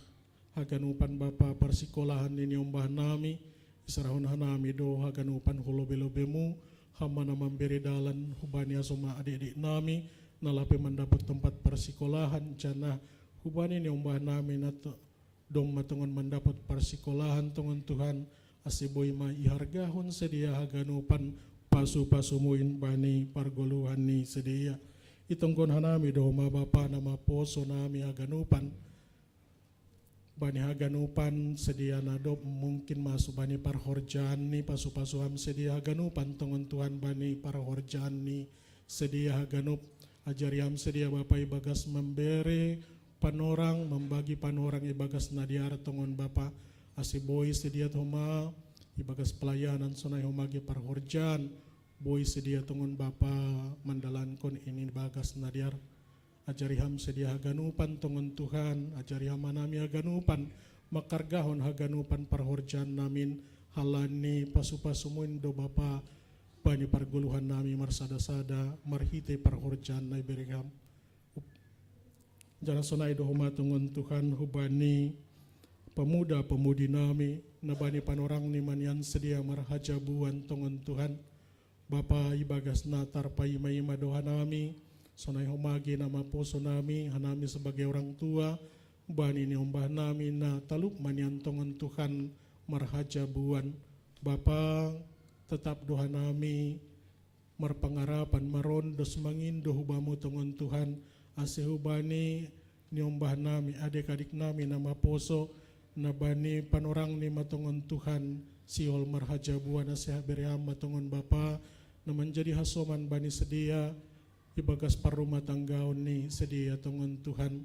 haganupan Bapa parsikolahan ni niombah nami, isarahon hanami do haganupan hu lobe-lobemu, Ham ma na mambere dalan hubani ase ma adik-adik nami na lape mandapot tempat parsikolahan, janah hubani niombah nami na to-, domma tongon mandapot parsikolahan tongon Tuhan, ase boi ma ihargahon sidea haganupan pasu-pasumu in bani pargoluhan ni sidea. Itonggon hanami do homa Bapa na maposo nami haganupan, bani haganupan sidea na dob mungkin masuk bani parhorjaan ni, pasu-pasu Ham sidea haganupan tongon Tuhan bani parhorjaan ni sidea haganup. Ajari Ham sidea Bapa ibagas mambere panorang, mambagi panorang ibagas na dear tongon Bapa, ase boi sidea homa ibagas pelayanan sonai homa age parhorjaan, boi sidea tongon Bapa mandalankon in ibagas na dear. Ajari Ham sidea haganupan tongon Tuhan, ajari Ham hanami haganupan manghargahon haganupan parhorjaan nami in, halani pasu-pasumu in do Bapa bani pargoluhan nami marsada-sada marhite parhorjaan na ibere Ham. Janah sonai do homa tongon Tuhan hubani pemuda-pemudi nami na bani panorang ni manian sidea marhajabuan tongon Tuhan. Bapa, ibagas na tarpaima-ima do hanami, sonai homa age na maposo nami, hanami sebagai orang tua, bani niombah nami na talup manian tongon Tuhan marhajabuan. Bapa, tetap do hanami marpangarapan, marondos, mangindo hu Bamu tongon Tuhan, ase hubani niombah nami, adik-adik nami na maposo, na bani panorang ni ma tongon Tuhan, sihol marhajabuan, ase habere Ham ma tongon Bapa, na manjadi hasoman bani sidea, ibagas parrumatanggaon ni sidea tongon Tuhan.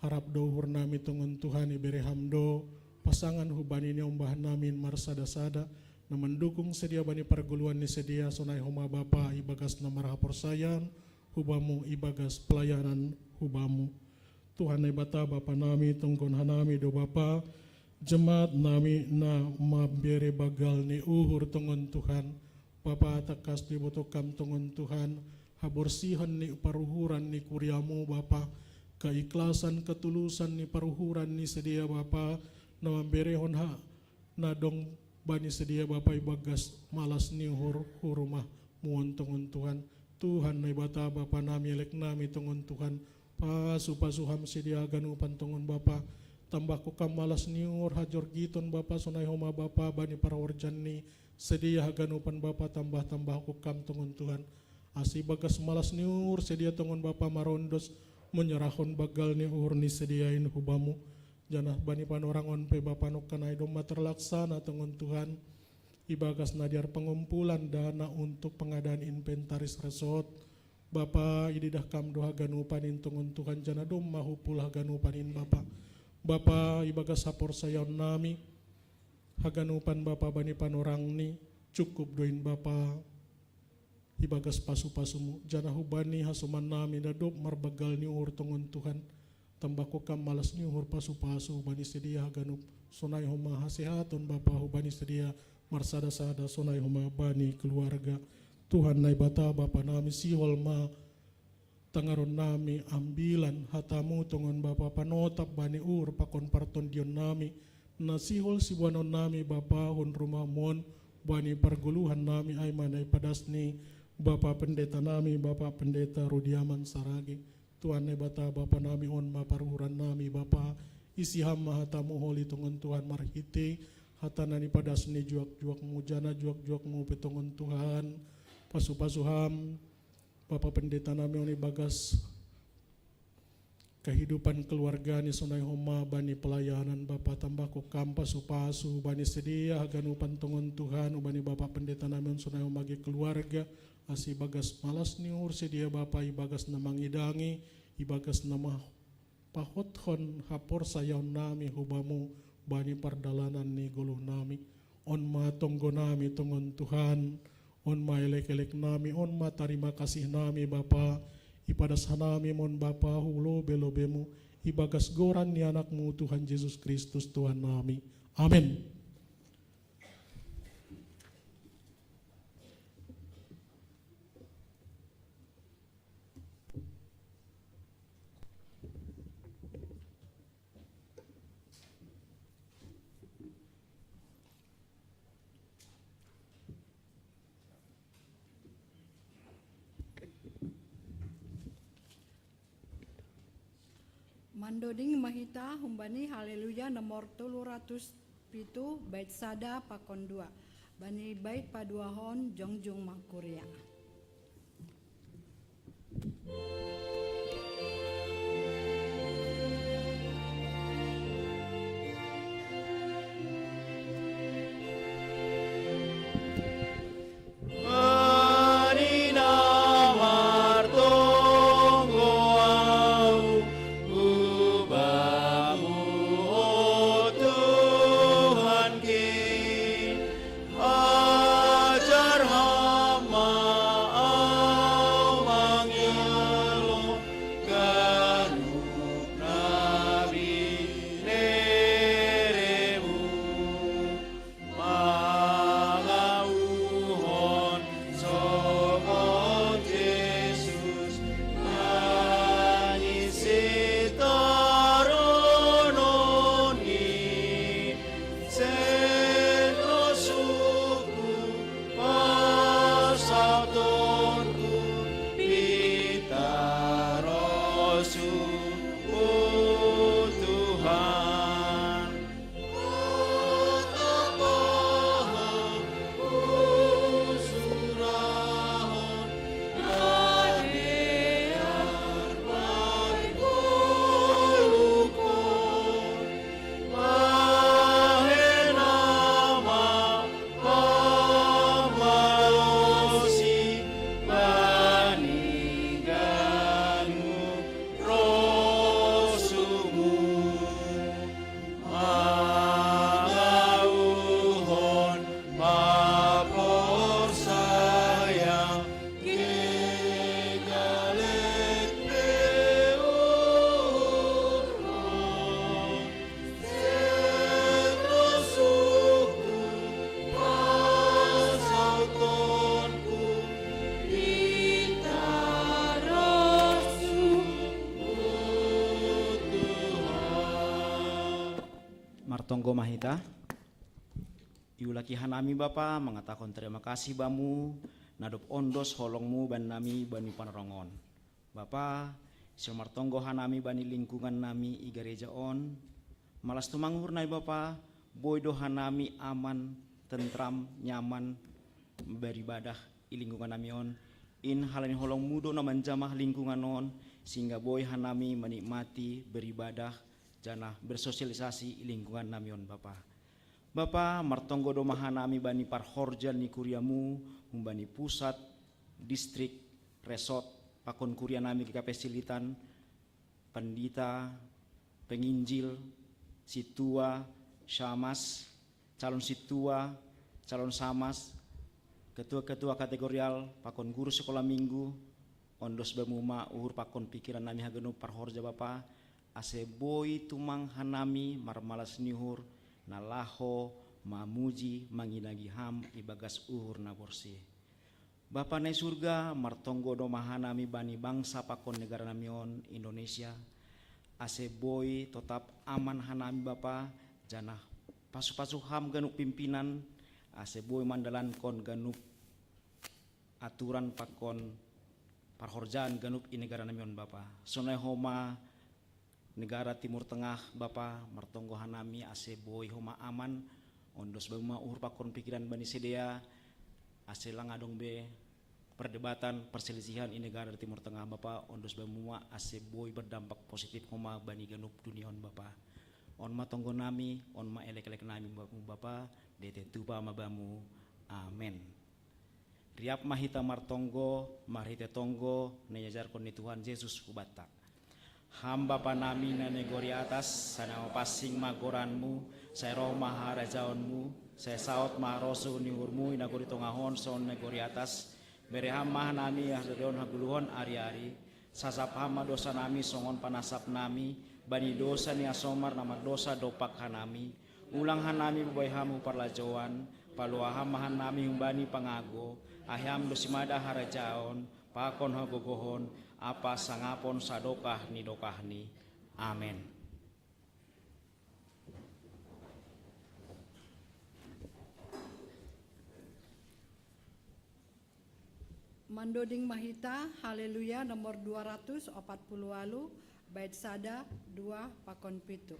Harap do uhur nami tongon Tuhan, ibere Ham do pasangan hubani niombah nami in marsada-sada, na mandukung sidea bani pargoluhan ni sidea, sonai homa Bapa, ibagas na marhaporsayaon hu Bamu, ibagas pelayanan hu Bamu. Tuhan Naibata Bapa nami, tonggon hanami do Bapa, jemaat nami na mambere banggal ni uhur tongon Tuhan. Bapa, tangkas do iboto Kam tongon Tuhan, haborsihon ni paruhuran ni kuria-Mu Bapa, keikhlasan, ketulusan ni paruhuran ni sidea Bapa, na mamberehon ha na dong bani sidea Bapa ibagas malas ni uhur hu rumah-Mu on tongon Tuhan. Tuhan Naibata Bapa nami, elek nami tongon Tuhan, pasu-pasu Ham sidea haganupan tongon Bapa. Tambahkon Kam malas ni uhur, hajorgiton Bapa, sonai homa Bapa bani parhorjaan ni sidea haganupan Bapa, tambah-tambahkon Kam tongon Tuhan. Ase ibagas malas ni uhur sidea tongon Bapa marondos manyarahon banggal ni uhur ni sidea in hu Bamu. Janah bani panorang on pe Bapa, nongkanai domma terlaksana tongon Tuhan, ibagas na dear pengumpulan dana untuk pengadaan inventaris resort. Bapa, ididah Kam do haganupan in tongon Tuhan, janah domma humpul haganupan in Bapa. Bapa, ibagas haporsayaon nami, haganupan Bapa bani panorang ni, cukup do in Bapa, ibagas pasu-pasu-Mu, janah hubani hasoman nami na dob marbanggal ni uhur tongon Tuhan, tambahkon Kam malas ni uhur, pasu-pasu bani sidea haganup, sonai homa hasehaton Bapa hubani sidea marsada-sada, sonai homa bani keluarga. Tuhan Naibata Bapa nami, sihol ma tangaron nami ambilan hata-Mu tongon Bapa, panotap bani uhur pakon partondion nami, na sihol siboanon nami Bapa hun rumah-Mu on, bani pargoluhan nami, ai ma na ipadas ni Bapa Pendeta nami, Bapa Pendeta Rudiaman Sarage. Tuhan Naibata Bapa nami, on ma paruhuran nami Bapa, Isi ham ma hatamu holi tongon Tuhan marhite hata na nipadas ni juak-juakmu, jana juak-juakmu pe tongon Tuhan. Pasu-pasu ham Bapa Pendeta nami on ibagas kehidupan keluarga ni sonai homa bani pelayanan Bapa, tambahko kam pasu-pasu bani sedia haganupan tongon Tuhan, bani Bapa Pendeta nami on sonai homa ge keluarga, ase ibagas malas ni uhur sedia Bapa ibagas na mangidangi, ibagas na ma pahothon haporsayaon nami hu Bamu bani pardalanan ni goluh nami. On ma tonggo nami tongon Tuhan, on ma elek-elek nami, on ma tarima kasih nami Bapa, ipadas hanami mon Bapa hu lobe-lobemu, ibagas goran ni Anakmu Tuhan Jesus Kristus Tuhan nami. Amen. Mandoding ma hita humbani Haleluya nomor tolu ratus pitu bait sada pakon dua. Bani bait paduahon jongjung ma kuria. Martonggo ma hita. Iulaki hanami Bapa, mangatahon terima kasih Bamu, na dob ondos holong-Mu bani nami bani panarongon. Bapa, sihol martonggo hanami bani lingkungan nami i gareja on, malas tumang uhur nai Bapa, boi do hanami aman, tentram, nyaman, beribadah i lingkungan nami on. In halani holong-Mu do na manjamah lingkungan on, sehingga boi hanami menikmati beribadah janah bersosialisasi i lingkungan nami on Bapa. Bapa, martonggo do ma hanami bani parhorja ni kuria-Mu, humbani pusat, distrik, resort, pakon kuria nami G K P Silitan, pandita, penginjil, sintua, syamas, calon sintua, calon syamas, ketua-ketua kategorial, pakon guru sekolah minggu, ondos Bamu ma uhur pakon pikiran nami haganup parhorja Bapa, ase boi tumang hanami marmalas ni uhur, na laho mamuji mangidangi Ham ibagas uhur na borsih. Bapa na i surga, martonggo do ma hanami bani bangsa pakon negara nami on Indonesia, ase boi totap aman hanami Bapa, janah pasu-pasu Ham ganup pimpinan, ase boi mandalankon ganup aturan pakon parhorjaan ganup i negara nami on Bapa. Sonai homa Negara Timur Tengah, Bapa, martonggo hanami ase boi homa aman, ondos bamuma uhur pakon pikiran bani sidea, ase lang adong be perdebatan, perselisihan i negara Timur Tengah, Bapa, ondos bamuma ase boi berdampak positif homa bani ganup dunia on, Bapa. On ma tonggo nami, on ma elekelek nami, Bapa, diete tupa ma Bamu. Amen. Riap ma hita martonggo, marhite tonggo, na iajarkon ni Tuhan Jesus hubanta. Ham Bapa nami na negori atas, sai na mapansing ma goranMu, sai roh ma harajaonMu, sai saut ma harosuh ni uhurMu i nagori tongah on songon nagori atas, bere Ham ma hanami harajaon hagoluhon ari-ari, sasap Ham ma dosa nami songon panasap nami, bani dosa ni asomar na mardosa dompak hanami, ulang hanami bobai Ham hu parlajouan, palua Ham ma hanami humbani pangago, ai Ham do simada harajaon, pakon hagogohon, ampa sangapon sadokah ni dokahni. Amen. Mandoding ma hita, Haleluya nomor dua ratus opat puluh walu, bait sada, dua, pakon pitu.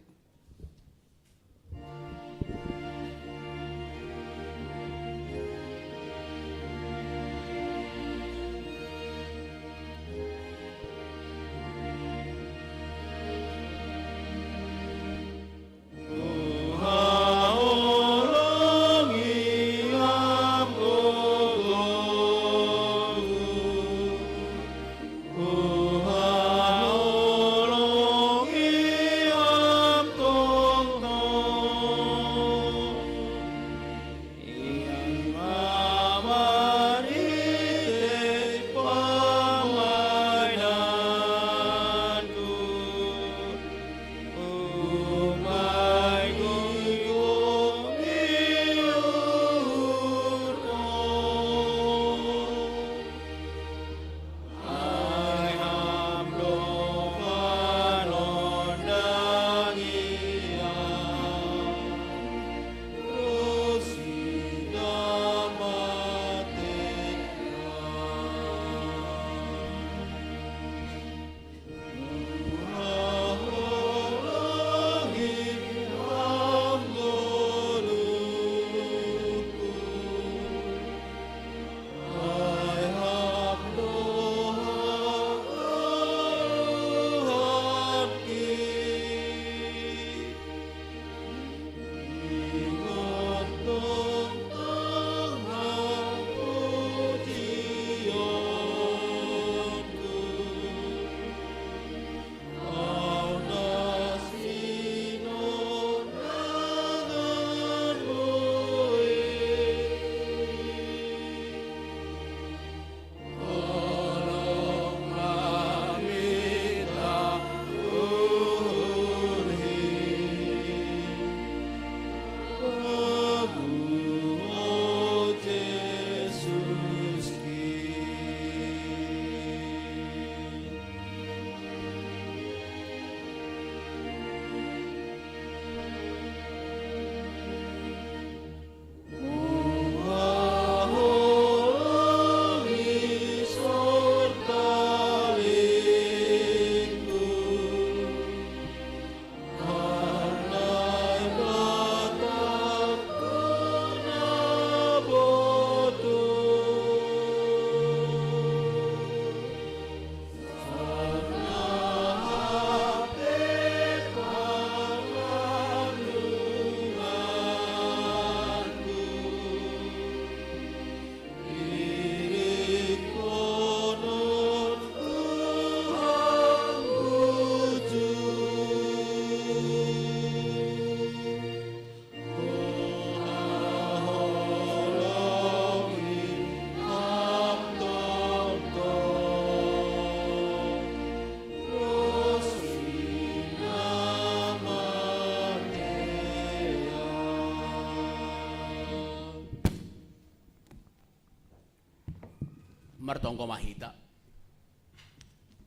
Martonggo ma hita.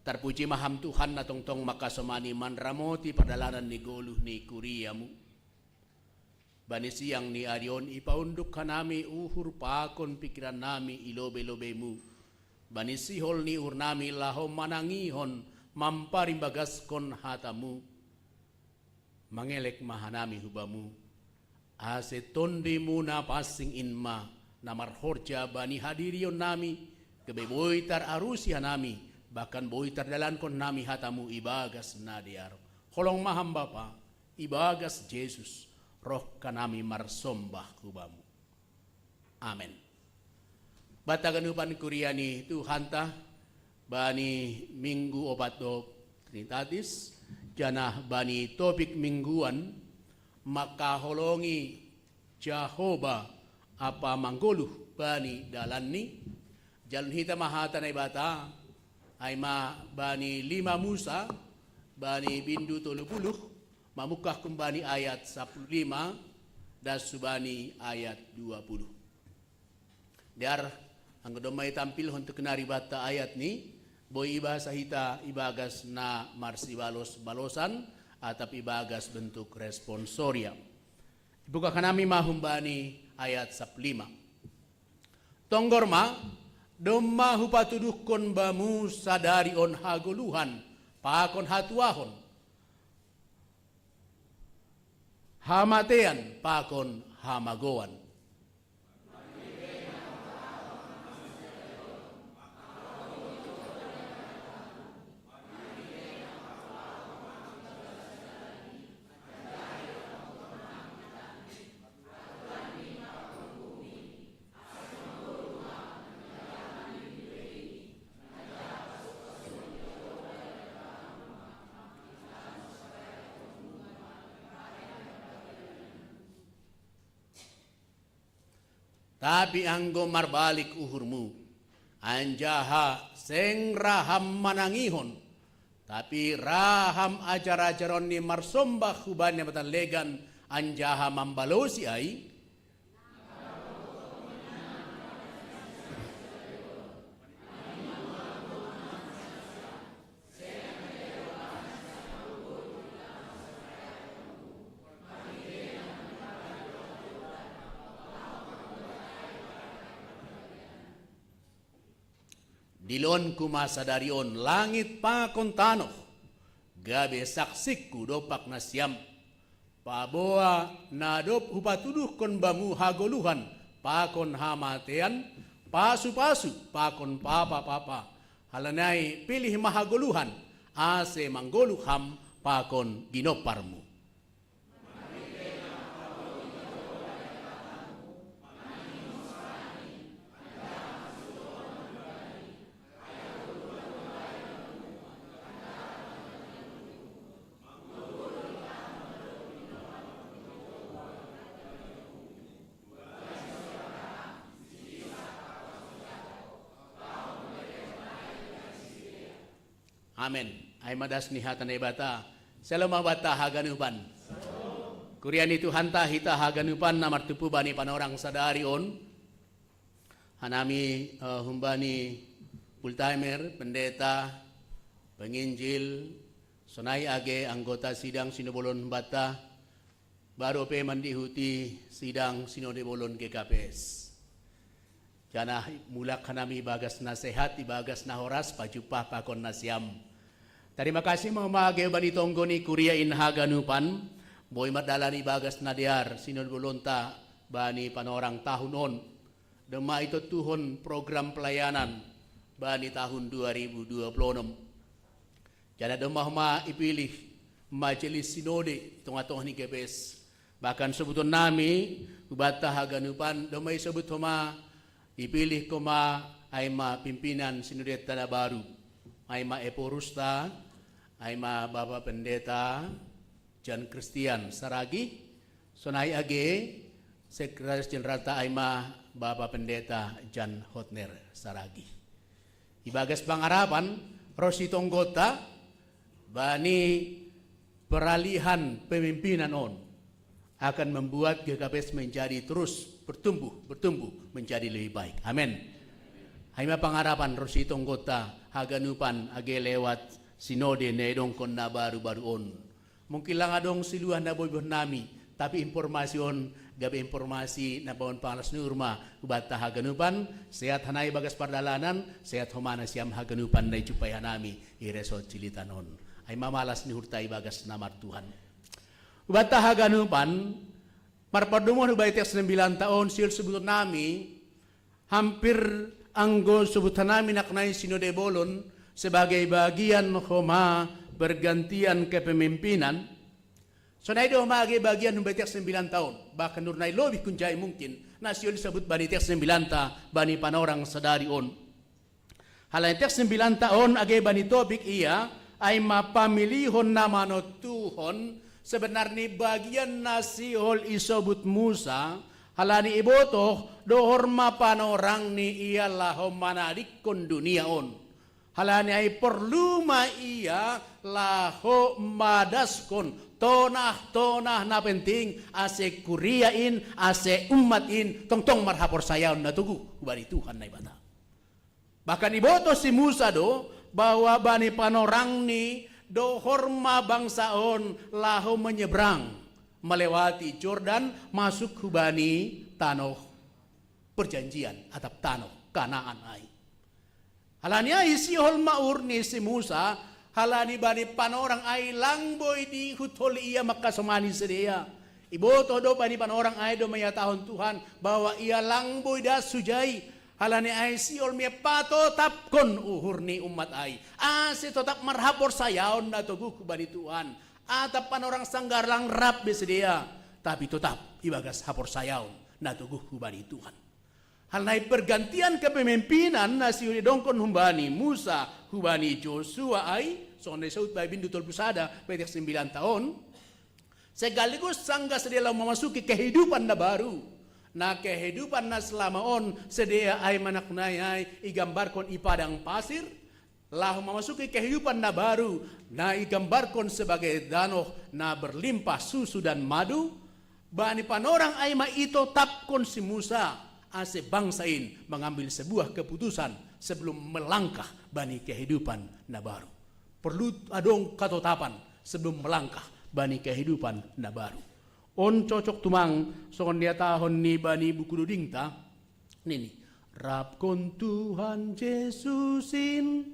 Tarpuji ma Ham Tuhan na tongtong mangkasomani manramoti pardalanan ni goluh ni kuriaMu. Bani siang ni ari on ipaunduk hanami uhur pakon pikiran nami i lobei-lobeiMu. Bani sihol ni uhur nami laho manangihon mamparimbagaskon hataMu. Mangelek ma hanami hu Bamu, ase TondiMu na pansing in ma na marhorja bani hadirion nami, gabe boi tararusi hanami, bahkan boi tardalankon hanami hata-Mu ibagas na dear. Holong ma ham Bapa, ibagas Jesus, roh hanami marsombah hu Bamu. Amen. Banta haganupan kuria ni Tuhanta, bani minggu opat dohot Trinitatis, janah bani topik mingguan, mangkaholongi Jahowa ampa manggoluh bani dalanNi, jalan hita ma hata Naibata, ai ma bani lima Musa, bani bindu tolu puluh, mamungkah humbani ayat sapuluh lima, das hubani ayat dua puluh. Dear, anggo domma itampilhon tu kenari banta ayat ni, boi ibasa hita ibagas na marsibalos-balosan, atap ibagas bentuk responsoria. Ibuka hanami ma humbani ayat sapuluh lima. Tonggor ma, domma hupatuduhkon bamu sadari on hagoluhan pakon hatuahon, hamatean pakon hamagouan. Tapi anggo marbalik uhurmu, anjaha seng ra ham manangihon, tapi ra ham ajar-ajaron ni marsombah hubani Naibata na legan anjaha mambalosi ai, diloonku ma sadari on langit pakon tanoh, gabe saksingku dompak nasiam, paboa na dob hupatuduhkon bamu hagoluhan pakon hamatean, pasu-pasu pakon papa-papa, halani ai pilih ma hagoluhan, ase manggoluh ham pakon ginomparmu. Amen. Ai ma das ni hata Naibata. Shalom ma banta haganupan. Kuria ni Tuhanta hita haganupan na martumpu bani panorang sadari on. Hanami, eh, humbani full timer, pendeta, penginjil, sonai age anggota sidang sinobolon banta, baru pe mandihuti sidang sinode bolon G K P S. Janah mulak hanami ibagas na sehat, ibagas na horas, pajumpah pakon nasiam. Tarima kasih ma homa age bani tonggo ni kuria in haganupan, boi mardalan ibagas na dear sinode bolonta bani panorang tahun on. Domma itontuhon program pelayanan bani tahun dua ribu dua puluh enam. Janah domma homa ipilih majelis sinode i tongah-tongah ni G K P S. Bahkan sobuton nami, hubanta haganupan, domma isobut homa, ipilih homa, ai ma pimpinan sinodenta na baru, ai ma eporusta, ai ma Bapa Pendeta Jan Christian Saragih, sonai age Sekretaris Jeneralta ai ma Bapa Pendeta Jan Hotner Saragih. Ibagas pangarapan, ro sitonggonta, bani peralihan pemimpinan on akan membuat G K P S menjadi terus bertumbuh, bertumbuh menjadi lebih baik. Amin. Ai ma pangarapan ro sitonggonta haganupan age lewat sinode na iadongkon na baru-baru on. Mungkin lang adong siluah na boiboh nami, tapi informasi on gabe informasi na bahen pangalas ni uhur ma hubanta haganupan, sehat hanami ibagas pardalanan, sehat homa nasiam haganupan na ijumpai hanami i Resort Cililitan on. Ai ma malas ni uhurta ibagas na martuhan. Hubatta haganupan, marpaddomuan hubani teks sembilan taon, sihol sebutonnami, hampir anggo sebutonnami nakkunai sinode bolon, sebagai bagian homa pergantian kepemimpinan. Sonai do homa age bagian hubani teks sembilan taon, bahkan nurnai lobih kunjai mungkin, na sihol disebut bani teks sembilan ta, bani panorang sadari on. Halani teks sembilan taon age bani topik ia, ai ma pamilihon na manontuhon, sebenarni bagian na sihol isobut Musa, halani ibotoh dohor ma panorangni ia laho manadingkon dunia on. Halani ai porlu ma ia laho madaskon tonah-tonah na penting, ase kuria in, ase umat in, tongtong marhaporsayaon na toguh hubani Tuhan Naibata. Bahkan ibotoh si Musa do, bahwa bani panorangni dohor ma bangsa on laho menyeberang, melewati Jordan, masuk hubani tanoh perjanjian, atap tanoh Kanaan ai. Halani ai sihol ma uhur ni si Musa, halani bani panorang ai lang boi dihut holi ia mangkasomani sidea. Ibotoh do bani panorang ai do maihatahon Tuhan, bahwa ia lang boi das hujai. Halani ai sihol ma ia patotapkon uhur ni umat ai, ase totap marhaporsayaon na toguh hubani Tuhan. Atap panorang sanggar lang rap be sidea, tapi totap ibagas haporsayaon na toguh hubani Tuhan. Halani ai pergantian kepemimpinan na sihol idongkon hubani Musa, hubani Josua ai, songon na disebut bait bindu tolu pulu sada, bait teks sembilan taon, sekaligus sanggah sidea laho memasuki kehidupan na baru. Na kehidupan na selama on sidea ai ma nakkunai ai igambarkon i padang pasir, laho memasuki kehidupan na baru, na igambarkon sebagai tanoh na berlimpah susu dan madu. Bani panorang ai ma itotapkon si Musa, ase bangsa in mengambil sebuah keputusan sebelum melangkah bani kehidupan na baru. Porlu adong katotapan sebelum melangkah bani kehidupan na baru. On cocok tumang songon nihatahon ni bani buku dodingta, nini, rapkon Tuhan Jesus in.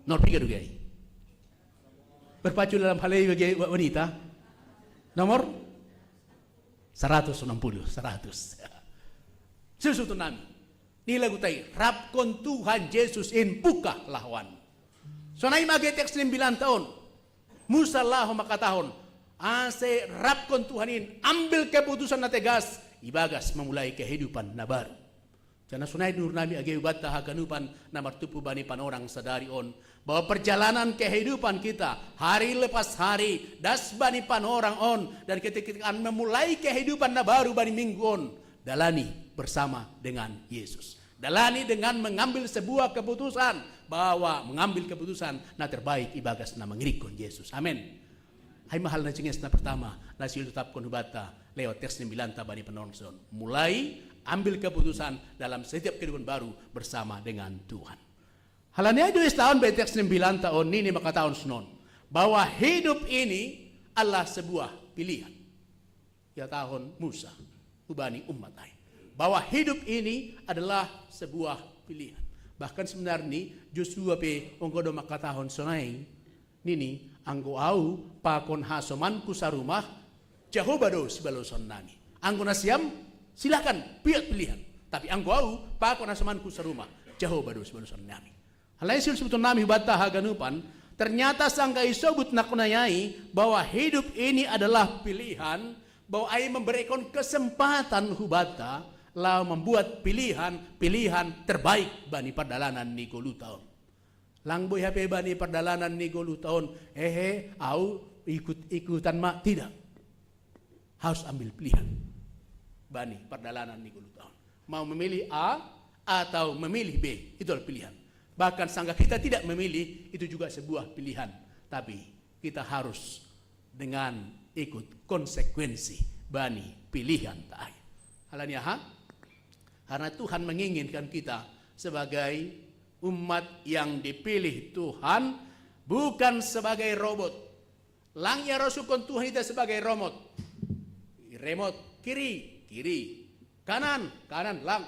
Nomor piga do gai? Berpacu dalam hal ini bagi wanita. Nomor seratus enam puluh, seratus. Susu tu nami. Ni lagu tai, rapkon Tuhan Jesus in buka lahoan. Sonai ma age teks sembilan taon. Musa laho mangkatahon, ase rapkon Tuhan in, ambil keputusan na tegas, ibagas memulai kehidupan na baru. Jala sonai do uhurnami age hubanta haganupan na martumpu bani panorang sadari on, bahwa perjalanan kehidupan kita, hari lepas hari, das bani panorang on, dan ketika kita akan memulai kehidupan na baru bani minggu on, dalani bersama dengan Yesus. Dalani dengan mengambil sebuah keputusan, bahwa mengambil keputusan na terbaik ibagas na mangirikkon Jesus. Amin. Ai ma hal na jinges na pertama, na sihol itotapkon hubanta lewat teks sembilan ta bani panorang on. Mulai ambil keputusan dalam setiap kehidupan baru bersama dengan Tuhan. Halani ai do ihatahon bait teks sembilan taon, nini mangkatahon sonon, bahwa hidup ini adalah sebuah pilihan. Ihatahon Musa hubani umat ai, bahwa hidup ini adalah sebuah pilihan. Bahkan sebenarni Josua pe anggo do mangkatahon sonai, nini, anggo au pakon hasomanku sarumah, Jahowa do sibalosonnami. Anggo nasiam, silahkan buat pilihan. Tapi anggo au pakon hasomanku sarumah, Jahowa do sibalosonnami. Halani sihol sebutonnami hubanta haganupan, ternyata sanggah isobut nakkunai ai bahwa hidup ini adalah pilihan, bahwa ai memberikan kesempatan hubanta laho membuat pilihan, pilihan terbaik bani pardalanan ni goluhta on. Lang boi hape bani pardalanan ni goluhta on, ehe, au ikut-ikutan ma, tidak. Harus ambil pilihan bani pardalanan ni goluhta on. Mau memilih A atau memilih B, itu adalah pilihan. Bahkan sanggah kita tidak memilih, itu juga sebuah pilihan. Tapi kita harus dengan ikut konsekuensi bani pilihan ta ai. Halani aha? Karena Tuhan menginginkan kita sebagai umat yang dipilih Tuhan, bukan sebagai robot. Lang ia rosuhkon Tuhan hita sebagai robot. Remote, kiri, kiri. Kanan, kanan, lang.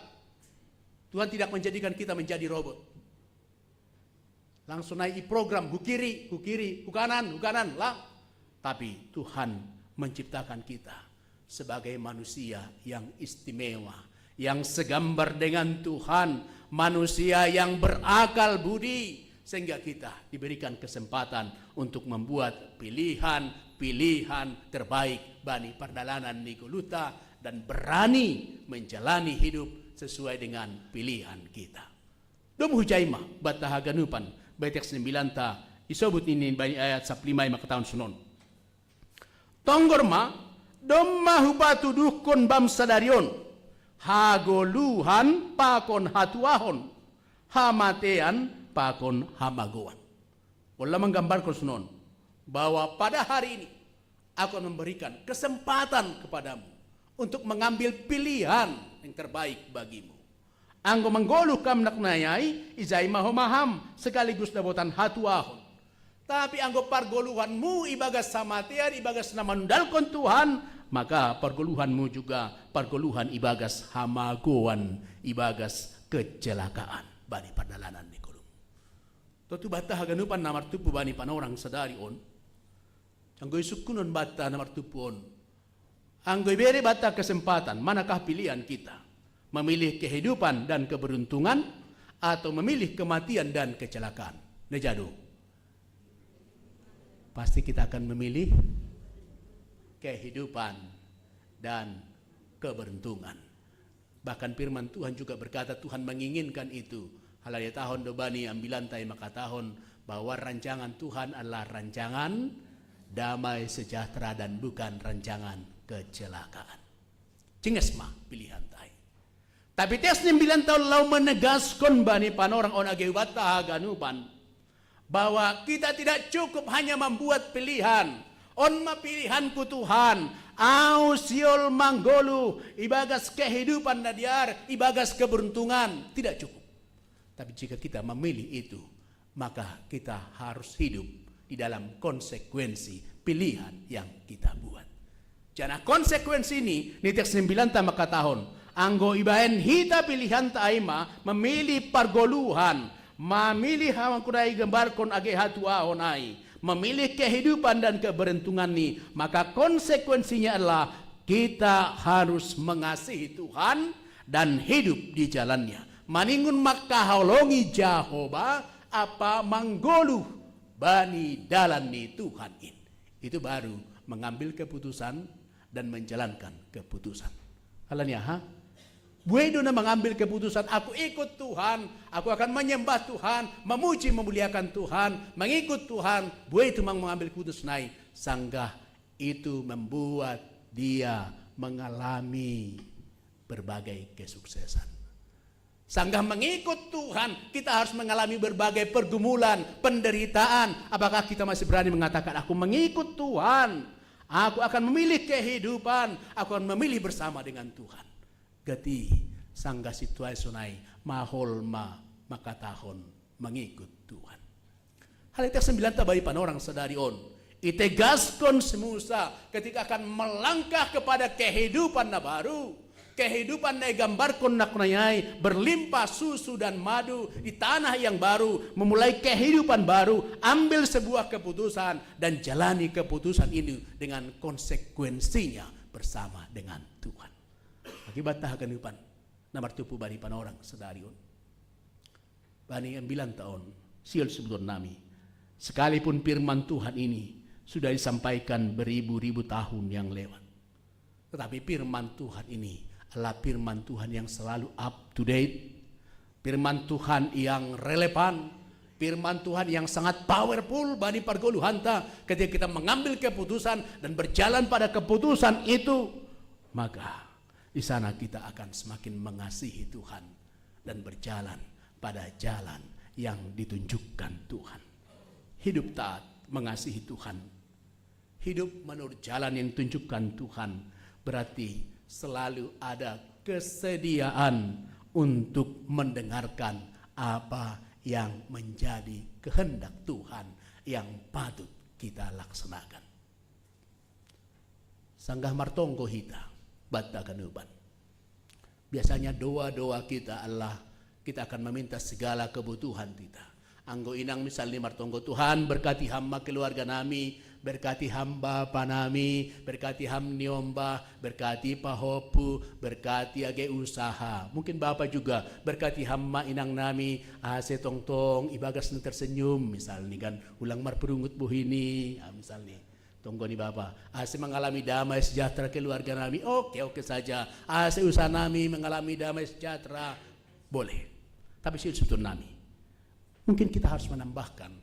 Tuhan tidak menjadikan kita menjadi robot. Langsung naik program, ku kiri, ku kiri, ku kanan, ku kanan, lah. Tapi Tuhan menciptakan kita sebagai manusia yang istimewa, yang segambar dengan Tuhan, manusia yang berakal budi, sehingga kita diberikan kesempatan untuk membuat pilihan-pilihan terbaik bani pardalanan ni goluhta dan berani menjalani hidup sesuai dengan pilihan kita. Dom hujaima bata haganupan, bait teks ni mbilanta isobut nini bani ayat sampulu lima i makatawan songon on. Tonggor ma, domma hupatuduhkon bam sadari on hagoluhan pakon hatuahon, hamatean pakon hamagoan. Pola menggambarkan songon on, bahwa pada hari ini aku akan memberikan kesempatan kepadamu untuk mengambil pilihan yang terbaik bagimu. Anggo manggoluh kam nakkunayai, ijai ma ho maham, sekaligus dapotan hatuahon. Tapi anggo pargoluhanmu ibagas hamatean, ibagas na manundalkon Tuhan, maka pargoluhanmu juga pargoluhan ibagas hamagoan, ibagas kecelakaan bani pardalanan ni goluhmu. Tontu banta haganupan na martumpu bani panorang sadari on, anggo isungkunon banta na martumpu on, anggo ibere banta kesempatan, manakah pilihan kita? Memilih kehidupan dan keberuntungan, atau memilih kematian dan kecelakaan? Na jado. Pasti kita akan memilih kehidupan dan keberuntungan. Bahkan firman Tuhan juga berkata, Tuhan menginginkan itu. Halani dihatahon do bani ambilanta i mangkatahon bahwa rancangan Tuhan adalah rancangan damai sejahtera dan bukan rancangan kecelakaan. Cinges ma pilihanta i. Tapi teks ni ambilanta on laho menegaskan bani panorang on age banta haganupan, bahwa kita tidak cukup hanya membuat pilihan. On ma pilihanku Tuhan, au sihol manggoluh ibagas kehidupan na dear, ibagas keberuntungan, tidak cukup. Tapi jika kita memilih itu, maka kita harus hidup di dalam konsekuensi pilihan yang kita buat. Janah konsekuensi ni, ni teks ni ambilanta mangkatahon, anggo ibaen hita pilihanta i ma memilih pargoluhan, memilih hamatean i gambarkon age hatuahon i, memilih kehidupan dan keberuntungan i, maka konsekuensinya adalah kita harus mengasihi Tuhan dan hidup di jalannya. Maningon mangkaholongi Jahowa ampa manggoluh bani dalan ni Tuhan in. Itu baru mengambil keputusan dan menjalankan keputusan. Halani aha? Buei do na mengambil keputusan, aku ikut Tuhan, aku akan menyembah Tuhan, memuji memuliakan Tuhan, mengikut Tuhan. Buei tumang mengambil keputusan i, sanggah itu membuat dia mengalami berbagai kesuksesan. Sanggah mengikut Tuhan, kita harus mengalami berbagai pergumulan, penderitaan. Apakah kita masih berani mengatakan, aku mengikut Tuhan, aku akan memilih kehidupan, aku akan memilih bersama dengan Tuhan? Gati, sanggah situasi sonai, mahol ma mangkatahon mengikut Tuhan. Halani teks ni ambilanta bani panorang sadari on, itegaskan si Musa ketika akan melangkah kepada kehidupan na baru, kehidupan na igambarkon nakkunayai, berlimpah susu dan madu di tanah yang baru, memulai kehidupan baru, ambil sebuah keputusan dan jalani keputusan ini dengan konsekuensinya bersama dengan Tuhan. Age banta haganupan na martumpu bani panorang sadari on, bani ambilanta on, sihol sisebuton nami, sekalipun firman Tuhan ini sudah disampaikan beribu-ribu tahun yang lewat, tetapi firman Tuhan ini adalah firman Tuhan yang selalu up to date, firman Tuhan yang relevan, firman Tuhan yang sangat powerful bani pargoluhanta. Ketika kita mengambil keputusan dan berjalan pada keputusan itu, maka di sana kita akan semakin mengasihi Tuhan dan berjalan pada jalan yang ditunjukkan Tuhan. Hidup taat, mengasihi Tuhan, hidup menurut jalan yang ditunjukkan Tuhan, berarti selalu ada kesediaan untuk mendengarkan apa yang menjadi kehendak Tuhan yang patut kita laksanakan. Sanggah martonggo hita, banta haganupan, biasanya doa-doa kita adalah kita akan meminta segala kebutuhan kita. Anggo inang misalni martonggo, Tuhan, berkati ham ma keluarga nami, berkati ham bapa nami, berkati ham ni omba, berkati pahopu, berkati age usaha. Mungkin bapa juga, berkati ham ma inang nami, ase tongtong ibagas na tersenyum misalni kan, ulang marpurungut bohini, ah, misalni. Tonggo ni bapa, ase mengalami damai sejahtera keluarga nami, oke, oke saja. Ase usaha nami mengalami damai sejahtera, boleh. Tapi siunsutun nami, mungkin kita harus menambahkan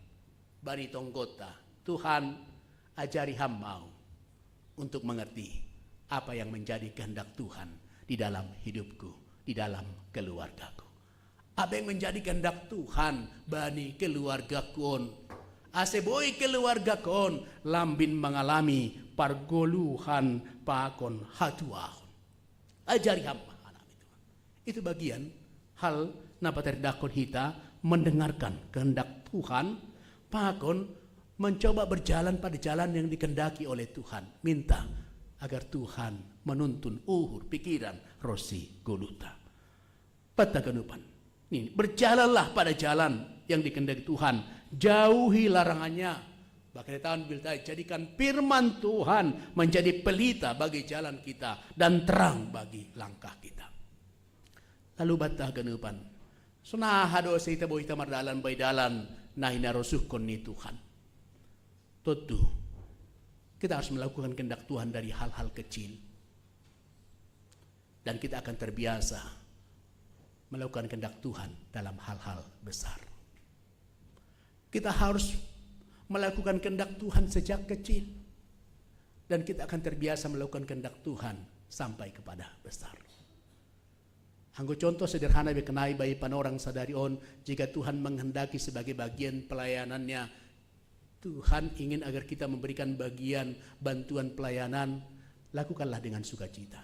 bani tonggota, Tuhan, ajari ham mau untuk mengerti apa yang menjadi kehendak Tuhan di dalam hidupku, di dalam keluargaku. Apa yang menjadi kehendak Tuhan bani keluargaku on? Ase boi keluargaku on lambin mengalami pargoluhan pakon hatuahon. Ajari ham ma, anak itu. Itu bagian hal na patarindangkon hita mendengarkan kehendak Tuhan, pakon mencoba berjalan pada jalan yang dikehendaki oleh Tuhan. Minta agar Tuhan menuntun uhur, pikiran, ronsi, goluhta. Pata ganupan. Ini, berjalanlah pada jalan yang dikehendaki Tuhan. Jauhi larangannya. Bahkan di tahun Biltai, jadikan firman Tuhan menjadi pelita bagi jalan kita dan terang bagi langkah kita. Lalu bata ganupan. Sonaha do asa hita boi hita mardalan bai dalan na hinarosuhkon ni Tuhan? Tontu, kita harus melakukan kehendak Tuhan dari hal-hal kecil. Dan kita akan terbiasa melakukan kehendak Tuhan dalam hal-hal besar. Kita harus melakukan kehendak Tuhan sejak kecil. Dan kita akan terbiasa melakukan kehendak Tuhan sampai kepada besar. Anggo contoh sederhana be, kenai bai panorang sadari on, jika Tuhan menghendaki sebagai bagian pelayanannya, Tuhan ingin agar kita memberikan bagian bantuan pelayanan, lakukanlah dengan sukacita.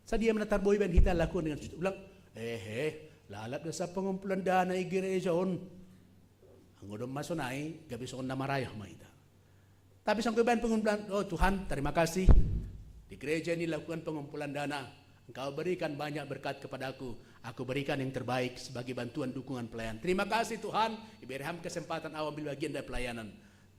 Sadia ma na tarboi baen hita, lakukan dengan sukacita. Ulang, eh, eh, lalap do asa pengumpulan dana i gereja on. Anggo domma sonai, gabe songon na marayoh ma hita. Tapi sangko ibaen pengumpulan, oh Tuhan, terima kasih. Di gereja ini lakukan pengumpulan dana. Engkau berikan banyak berkat kepadaku. Aku berikan yang terbaik sebagai bantuan dukungan pelayan. Terima kasih Tuhan, ibere ham kesempatan au ambil bagian dari pelayanan.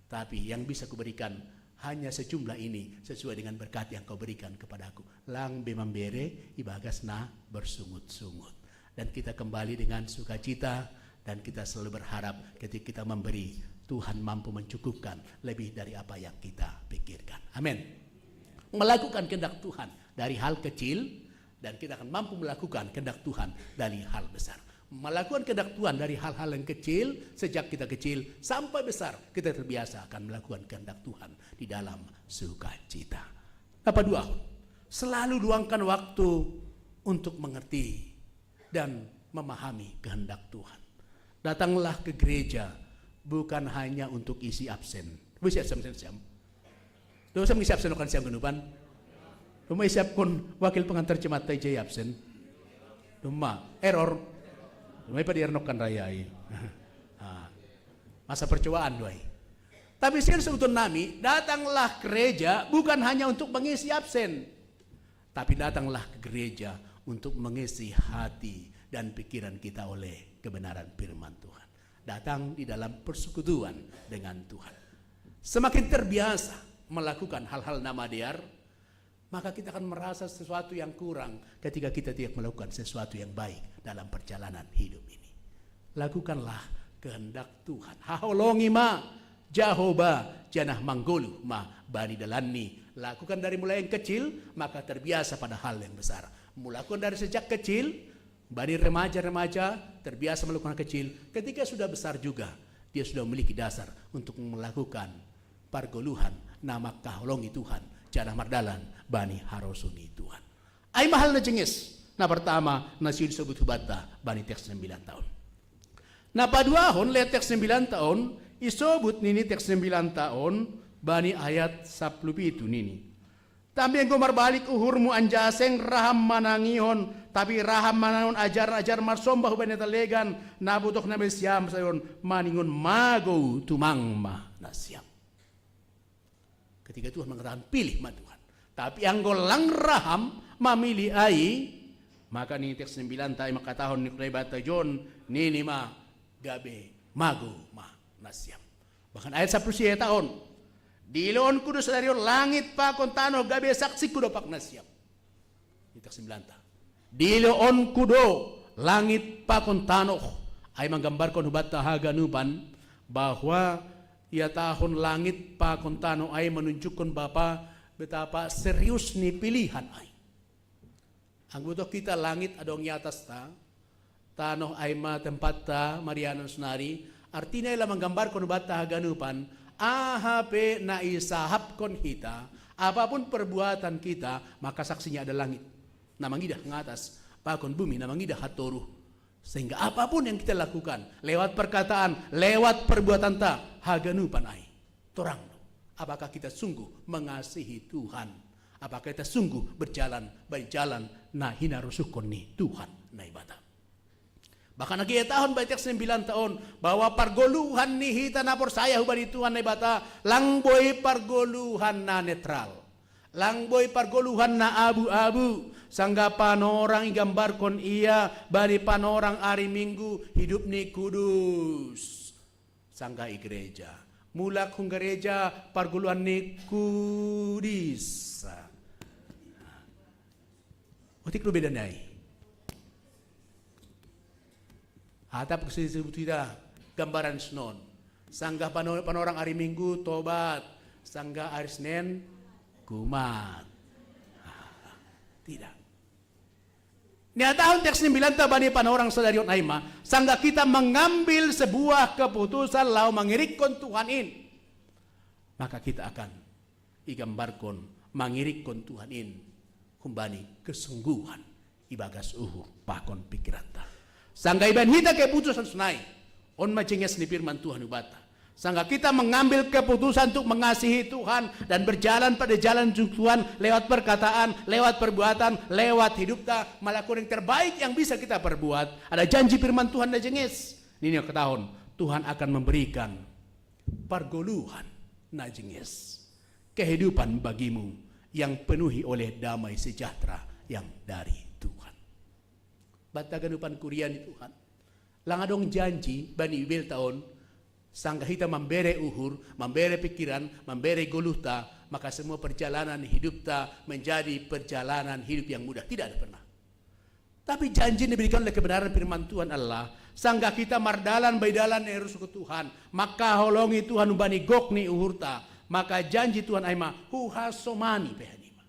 Tapi yang bisa kuberikan hanya sejumlah ini sesuai dengan berkat yang kau berikan kepadaku. Lang be mambere ibagas na bersungut-sungut. Dan kita kembali dengan sukacita dan kita selalu berharap ketika kita memberi, Tuhan mampu mencukupkan lebih dari apa yang kita pikirkan. Amin. Melakukan kehendak Tuhan dari hal kecil, dan kita akan mampu melakukan kehendak Tuhan dari hal besar. Melakukan kehendak Tuhan dari hal-hal yang kecil, sejak kita kecil sampai besar, kita terbiasa akan melakukan kehendak Tuhan di dalam sukacita. Apa dua? Selalu luangkan waktu untuk mengerti dan memahami kehendak Tuhan. Datanglah ke gereja bukan hanya untuk isi absen. Isi absen siam. Dosa mengisi absen kan siam ganupan. Domma isiapkon wakil pengantar jemaat i je absen. Domma error. Domma ipa di error kan raya i. Ah. Masa percobaan do ai. Tapi sian seuton nami, datanglah gereja bukan hanya untuk mengisi absen. Tapi datanglah ke gereja untuk mengisi hati dan pikiran kita oleh kebenaran firman Tuhan. Datang di dalam persekutuan dengan Tuhan. Semakin terbiasa melakukan hal-hal na madear, maka kita akan merasa sesuatu yang kurang ketika kita tidak melakukan sesuatu yang baik dalam perjalanan hidup ini. Lakukanlah kehendak Tuhan. Haholongi ma Jahowa, janah manggoluh ma bani dalanni. Lakukan dari mulai yang kecil, maka terbiasa pada hal yang besar. Mulakukan dari sejak kecil, bani remaja-remaja terbiasa melakukan kecil. Ketika sudah besar juga, dia sudah memiliki dasar untuk melakukan pargoluhan na mangkaholongi Tuhan, janah mardalan bani harosuh ni Tuhan. Ai ma hal na jenges, na pertama, na siudut sobut hubanta bani teks sembilan tahun. Na paduahon, le teks sembilan tahun, isobut nini teks sembilan tahun bani ayat sapuluh pitu nini. Tapi anggo marbalik uhurmu anjaha seng ra ham manangihon, tapi ra ham manangihon ajaran-ajaran marsombah hubani na talegan, na botoh na mesiam sayon maningon magou tumang ma nasiam. Ketika Tuhan mengatakan, "Pilih ma Tuhan." Tapi anggo lang ra ham mamilih ai, maka nini teks sembilan tahun mangkatahon ni Rebata John, nini ma, gabe mago ma nasiam. Bahkan ayat sapuluh sia tahun, dilo on kudo sadari on langit pakon tanoh gabe saksi kudo pak nasiam. Itak sembilanta. Dilo on kudo langit pakon tanoh. Ai manggambarkon hubanta haganupan bahwa ia tahun langit pakon tanoh ai menunjukkan Bapa betapa serius ni pilihan ai. Anggo toh kita langit adong i atas ta, tanoh ai ma tempatta marianan sonari, artina ila manggambarkon hubanta haganupan, aha pe na isahapkon hita, apapun perbuatan kita, maka saksinya ada langit. Na mangidah ngatas, pakon bumi na mangidah hatoru. Sehingga apapun yang kita lakukan, lewat perkataan, lewat perbuatan ta, haganupan ai. Torang do. Apakah kita sungguh mengasihi Tuhan? Apakah kita sungguh berjalan by jalan na hinarusuhkon ni Tuhan Naibata? Bahkan agi tahun by teks sembilan tahun bahwa pargoluhan ni hita na porsaya hubani Tuhan Naibata lang boi pargoluhan na netral. Lang boi pargoluhan na abu-abu, sangga panorang igambarkon ia bani panorang ari Minggu hidup ni kudus. Sangga i gereja. Mulak hung gereja pargoluhan ni kudis. Otik do beda nai. Atap sebut kita gambaran senon. Sangga panorang ari Minggu tobat. Sangga ari Senin kumat. Tidak. Nia tahun teks sembilan ta bani panorang sadari on ai ma, sangga kita mengambil sebuah keputusan laho mangirikkon Tuhan in, maka kita akan igambarkon mangirikkon Tuhan in humbani kesungguhan ibagas uhur pakon pikiranta. Sangga ibaen hita keputusan sonai, on ma jenges ni firman Tuhan hubanta. Sangga kita mengambil keputusan untuk mengasihi Tuhan dan berjalan pada jalan Tuhan lewat perkataan, lewat perbuatan, lewat hidupta, melakukan yang terbaik yang bisa kita perbuat. Ada janji firman Tuhan na jenges. Ini yang ketahuan, Tuhan akan memberikan pargoluhan na jenges. Kehidupan bagimu yang penuhi oleh damai sejahtera yang dari Tuhan. Banta haganupan kuria ni Tuhan. Lang adong janji bani Bibelta on, sangga hita mambere uhur, mambere pikiran, mambere goluhta, maka semua perjalanan hidupta menjadi perjalanan hidup yang mudah. Tidak ada pernah. Tapi janji na diberikan oleh kebenaran firman Tuhan Allah, sangga hita mardalan by dalan na irusuhkon Tuhan, mangkaholongi Tuhan humbani gok ni uhurta, maka janji Tuhan ai ma huhasomani pe hanima.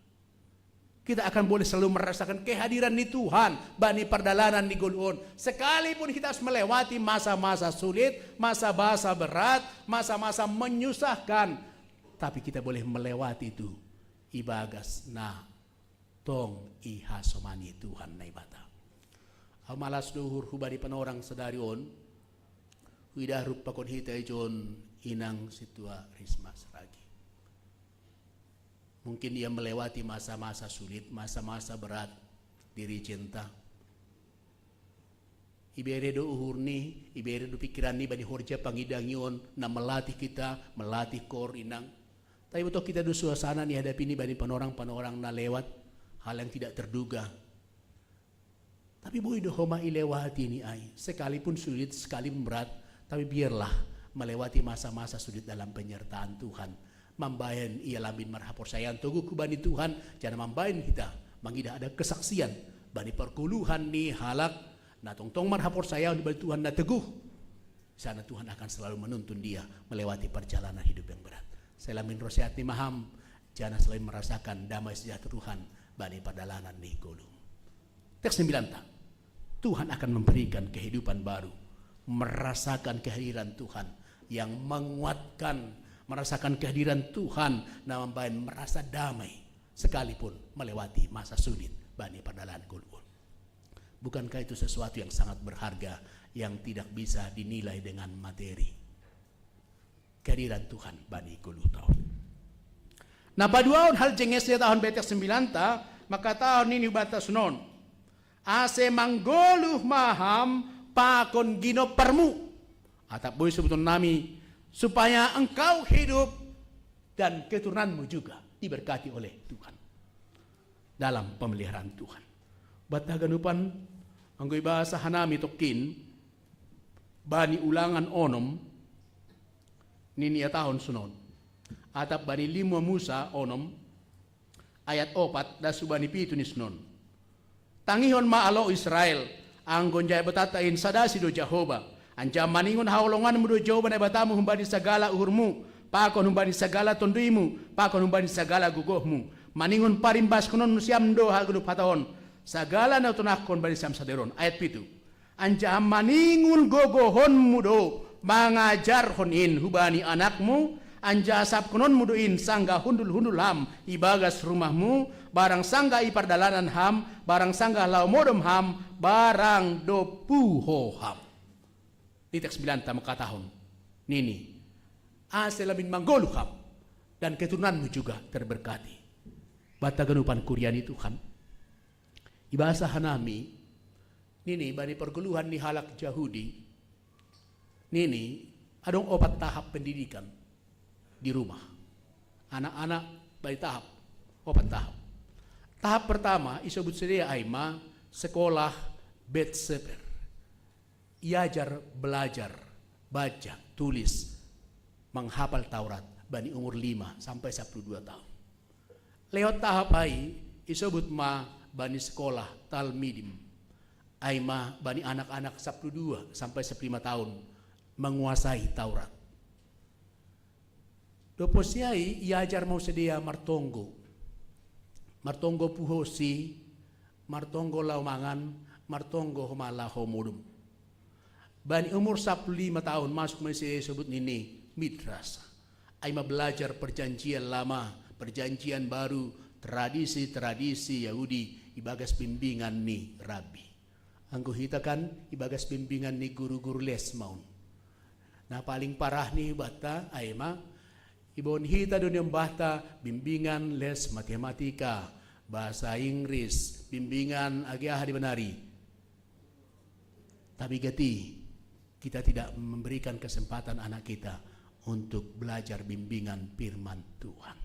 Kita akan boleh selalu merasakan kehadiran ni Tuhan bani pardalanan ni goluh on. Sekalipun kita harus melewati masa-masa sulit, masa-masa berat, masa-masa menyusahkan, tapi kita boleh melewati itu ibagas na tong ihasomani Tuhan Naibata. Ahu malas do uhur hubani panorang sadari on, huida rup pakon hita ijon inang sintua Risma Saragi. Mungkin ia melewati masa-masa sulit, masa-masa berat di rijenta. Ibere do uhurni, ibere do pikiranni bani horja pangidangi on na melatih kita, melatih kor inang. Tapi botoh kita do suasana ni hadapini bani panorang-panorang na lewat, hal yang tidak terduga. Tapi boi do homa ilewati ni ai, sekalipun sulit, sekalipun berat, tapi biarlah melewati masa-masa sulit dalam penyertaan Tuhan. Mambaen ia lambin marhaporsayaon toguh hubani Tuhan, janah mambaen hita mangidah ada kesaksian bani pargoluhan ni halak na tongtong marhaporsayaon hubani Tuhan na teguh. Di sana Tuhan akan selalu menuntun dia melewati perjalanan hidup yang berat. Sai lambin roh sehat ni ma ham, janah selalu merasakan damai sejahtera Tuhan bani pardalanan ni goluh. Teks sembilan ta. Tuhan akan memberikan kehidupan baru. Merasakan kehadiran Tuhan yang menguatkan, merasakan kehadiran Tuhan na mambaen merasa damai sekalipun melewati masa sulit bani pardalanan goluh on. Bukankah itu sesuatu yang sangat berharga yang tidak bisa dinilai dengan materi? Kehadiran Tuhan bani goluhta on. Na paduahon hal jenges ni tahun betek sembilan ta, maka tahun ini hubanta sonon. Ase manggoluh ma ham pakon ginomparmu. Atap boi sebuton nami, supaya engkau hidup dan keturunanmu juga diberkati oleh Tuhan dalam pemeliharaan Tuhan. Buat haganupan, anggo ibasa hanami tokkin, Bani Ulangan onom, nini atahon sonon. Atap bani Lima Musa onom, ayat opat das hu bani pitu ni sonon. Tangihon ma alo Israel, anggo Naibata in sadasi do Jahowa. Anjaha maningon haholonganmu do Jahowa Naibatamu humbani sagala uhurmu, pakon humbani sagala tonduimu, pakon humbani sagala gogohmu. Maningon parimbashononmu siam do haganup hata on, sagala na hutonahkon bani siam sadari on. Ayat pitu. Anjaha maningon gogohonmu do mangajarhon in hubani anakmu, anjaha sapkononmu do in sanggah hundul-hundul ham ibagas rumahmu, barang sanggah i pardalanan ham, barang sanggah laho modom ham, barang dob puho ham. Di teks sembilan ta mangkatahon, nini, ase lambin manggoluh ham, dan keturunanmu juga terberkati. Banta haganupan kuria ni Tuhan. Ibasa hanami, nini, bani perguluhan ni halak Jahudi, nini, adong opat tahap pendidikan di rumah. Anak-anak bani tahap, opat tahap. Tahap pertama, isobut sidea ai ma sekolah Betseper. Iajar belajar, baca, tulis, menghafal Taurat, bani umur lima sampai sapuluh dua tahun. Lewat tahap ai, isobut ma bani sekolah Talmidim. Ai ma bani anak-anak sapuluh dua sampai sapuluh lima tahun menguasai Taurat. Dob posi ai iajar ma sidea martonggo. Martonggo puhosi, martonggo laho mangan, martonggo homa laho modom. Bani umur sapuluh lima tahun masuk ma sidea isobut nini midrasa. Ai ma belajar perjanjian lama, perjanjian baru, tradisi-tradisi Yahudi ibagas bimbingan ni rabbi. Anggo hita kan ibagas bimbingan ni guru-guru les ma on. Na paling parah ni banta ai ma, iboan hita do niombahta bimbingan les matematika, bahasa Inggris, bimbingan agi aha di banari. Tapi gati, kita tidak memberikan kesempatan anak kita untuk belajar bimbingan firman Tuhan.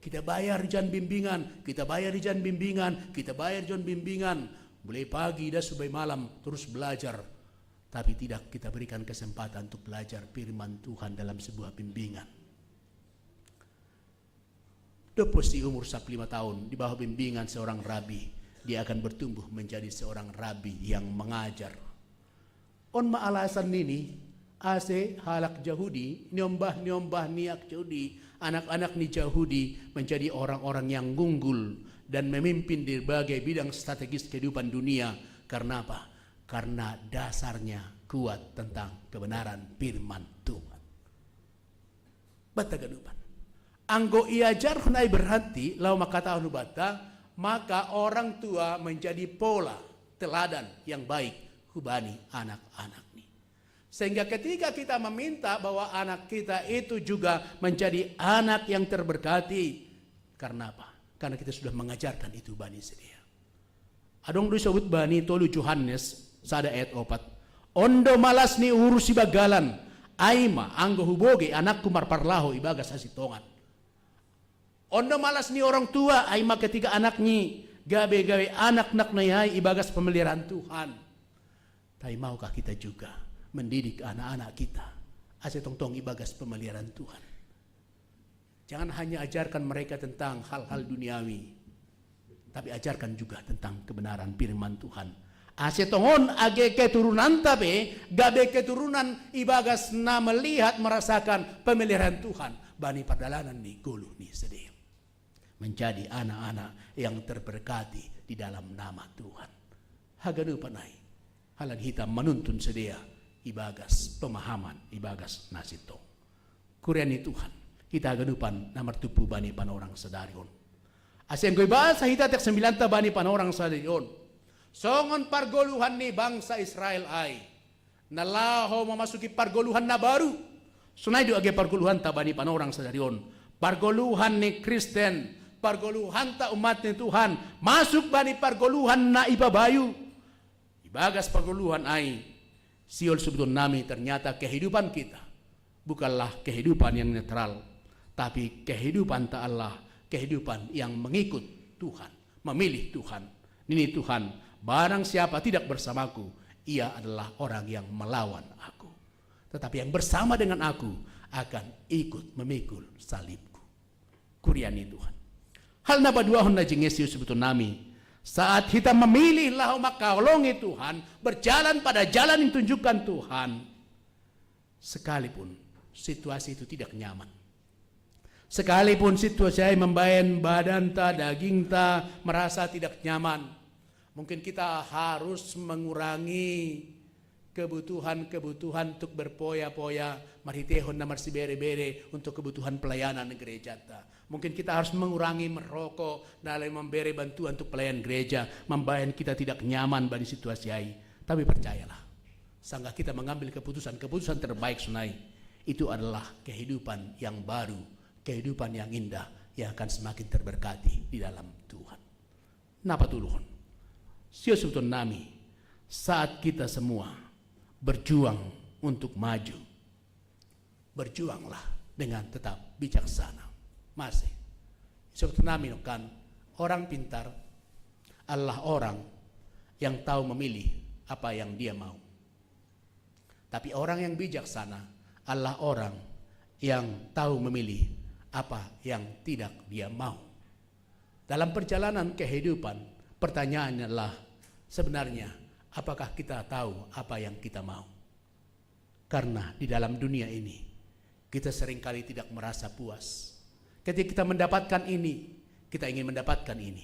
Kita bayar jan bimbingan, kita bayar jan bimbingan, kita bayar jan bimbingan. Mulai pagi das sampai malam terus belajar. Tapi tidak kita berikan kesempatan untuk belajar firman Tuhan dalam sebuah bimbingan. Dob posi umur sapuluh lima tahun, di bawah bimbingan seorang rabi, dia akan bertumbuh menjadi seorang rabi yang mengajar. On ma alasan nini, ase halak Jahudi, niombah-niombah ni halak Jahudi, anak-anak ni Jahudi menjadi orang-orang yang unggul dan memimpin di berbagai bidang strategis kehidupan dunia. Karena apa? Karena dasarnya kuat tentang kebenaran firman Tuhan. Banta haganupan. Anggo iajarhon ai berarti laho mangkatahon hubanta, maka orang tua menjadi pola teladan yang baik hubani anak-anakni. Sehingga ketika kita meminta bahwa anak kita itu juga menjadi anak yang terberkati, karena apa? Karena kita sudah mengajarkan itu bani sidea. Adong do isobut bani tolu Johannes sada ayat opat. On do malas ni uhur sibanggalan, ai ma anggo hubogei anakku marparlahou ibagas hasintongan. On do malas ni orang tua, ai ma ketika anakni gabe-gabe anak na nai ai ibagas pemeliharaan Tuhan. Tapi maukah kita juga mendidik anak-anak kita ase tongtong ibagas pemeliharaan Tuhan? Jangan hanya ajarkan mereka tentang hal-hal duniawi, tapi ajarkan juga tentang kebenaran firman Tuhan. Ase tongon age keturunanta pe gabe keturunan ibagas na melihat merasakan pemeliharaan Tuhan bani pardalanan ni goluh ni sidea. Menjadi anak-anak yang terberkati di dalam nama Tuhan. Haganupan ai, halani hita manuntun sidea ibagas pemahaman, ibagas na sintong. Kuria ni Tuhan, hita haganupan na martumpu bani panorang sadari on. Ase anggo ibasa hita teks sembilanta bani panorang sadari on, songon pargoluhan ni bangsa Israel ai, na laho mamasuki pargoluhan na baru. Sonai do age pargoluhanta bani panorang sadari on. Pargoluhan ni Kristen, pargoluhanta umat ni Tuhan, masuk bani pargoluhan na ipabayu. Ibagas pargoluhan ai, sihol sobuton nami, ternyata kehidupan kita bukanlah kehidupan yang netral, tapi kehidupan ta Allah, kehidupan yang mengikut Tuhan, memilih Tuhan. Nini Tuhan, barang siapa tidak bersamaku, Ia adalah orang yang melawan aku, tetapi yang bersama dengan aku akan ikut memikul salibku. Kurian ni Tuhan. Hal na paduahon na jinges i usubutonnami, saat hita memilih laho mangkaholongi Tuhan, berjalan pada jalan yang ditunjukkan Tuhan, sekalipun situasi itu tidak nyaman, sekalipun situasi ai mambaen badanta, dagingta merasa tidak nyaman, mungkin kita harus mengurangi kebutuhan-kebutuhan untuk berpoya-poya, marhiteihon na marsibere-bere untuk kebutuhan pelayanan gerejanta. Mungkin kita harus mengurangi merokok, na laho mambere bantuan untuk pelayan gereja, mambaen kita tidak nyaman bani situasi ai. Tapi percayalah, sanggah kita mengambil keputusan, keputusan terbaik sonai, itu adalah kehidupan yang baru, kehidupan yang indah, yang akan semakin terberkati di dalam Tuhan. Na patoluhon, siusubutonnami, saat kita semua berjuang untuk maju, berjuanglah dengan tetap bijaksana. Mase, isubutonnami nongkan, orang pintar adalah orang yang tahu memilih apa yang dia mau. Tapi orang yang bijaksana adalah orang yang tahu memilih apa yang tidak dia mau. Dalam perjalanan kehidupan, pertanyaannya adalah, sebenarnya apakah kita tahu apa yang kita mau? Karena di dalam dunia ini, kita seringkali tidak merasa puas. Ketika kita mendapatkan ini, kita ingin mendapatkan ini.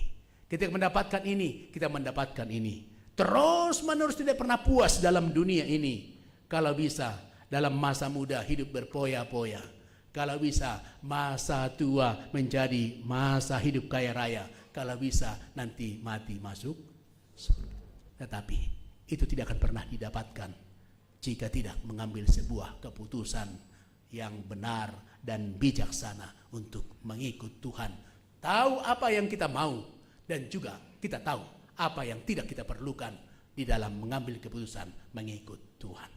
Ketika mendapatkan ini, kita mendapatkan ini. Terus menerus tidak pernah puas dalam dunia ini. Kalau bisa, dalam masa muda hidup berpoya-poya. Kalau bisa, masa tua menjadi masa hidup kaya raya. Kalau bisa, nanti mati masuk surga. Tetapi itu tidak akan pernah didapatkan jika tidak mengambil sebuah keputusan yang benar dan bijaksana untuk mengikut Tuhan. Tahu apa yang kita mau dan juga kita tahu apa yang tidak kita perlukan di dalam mengambil keputusan mengikut Tuhan.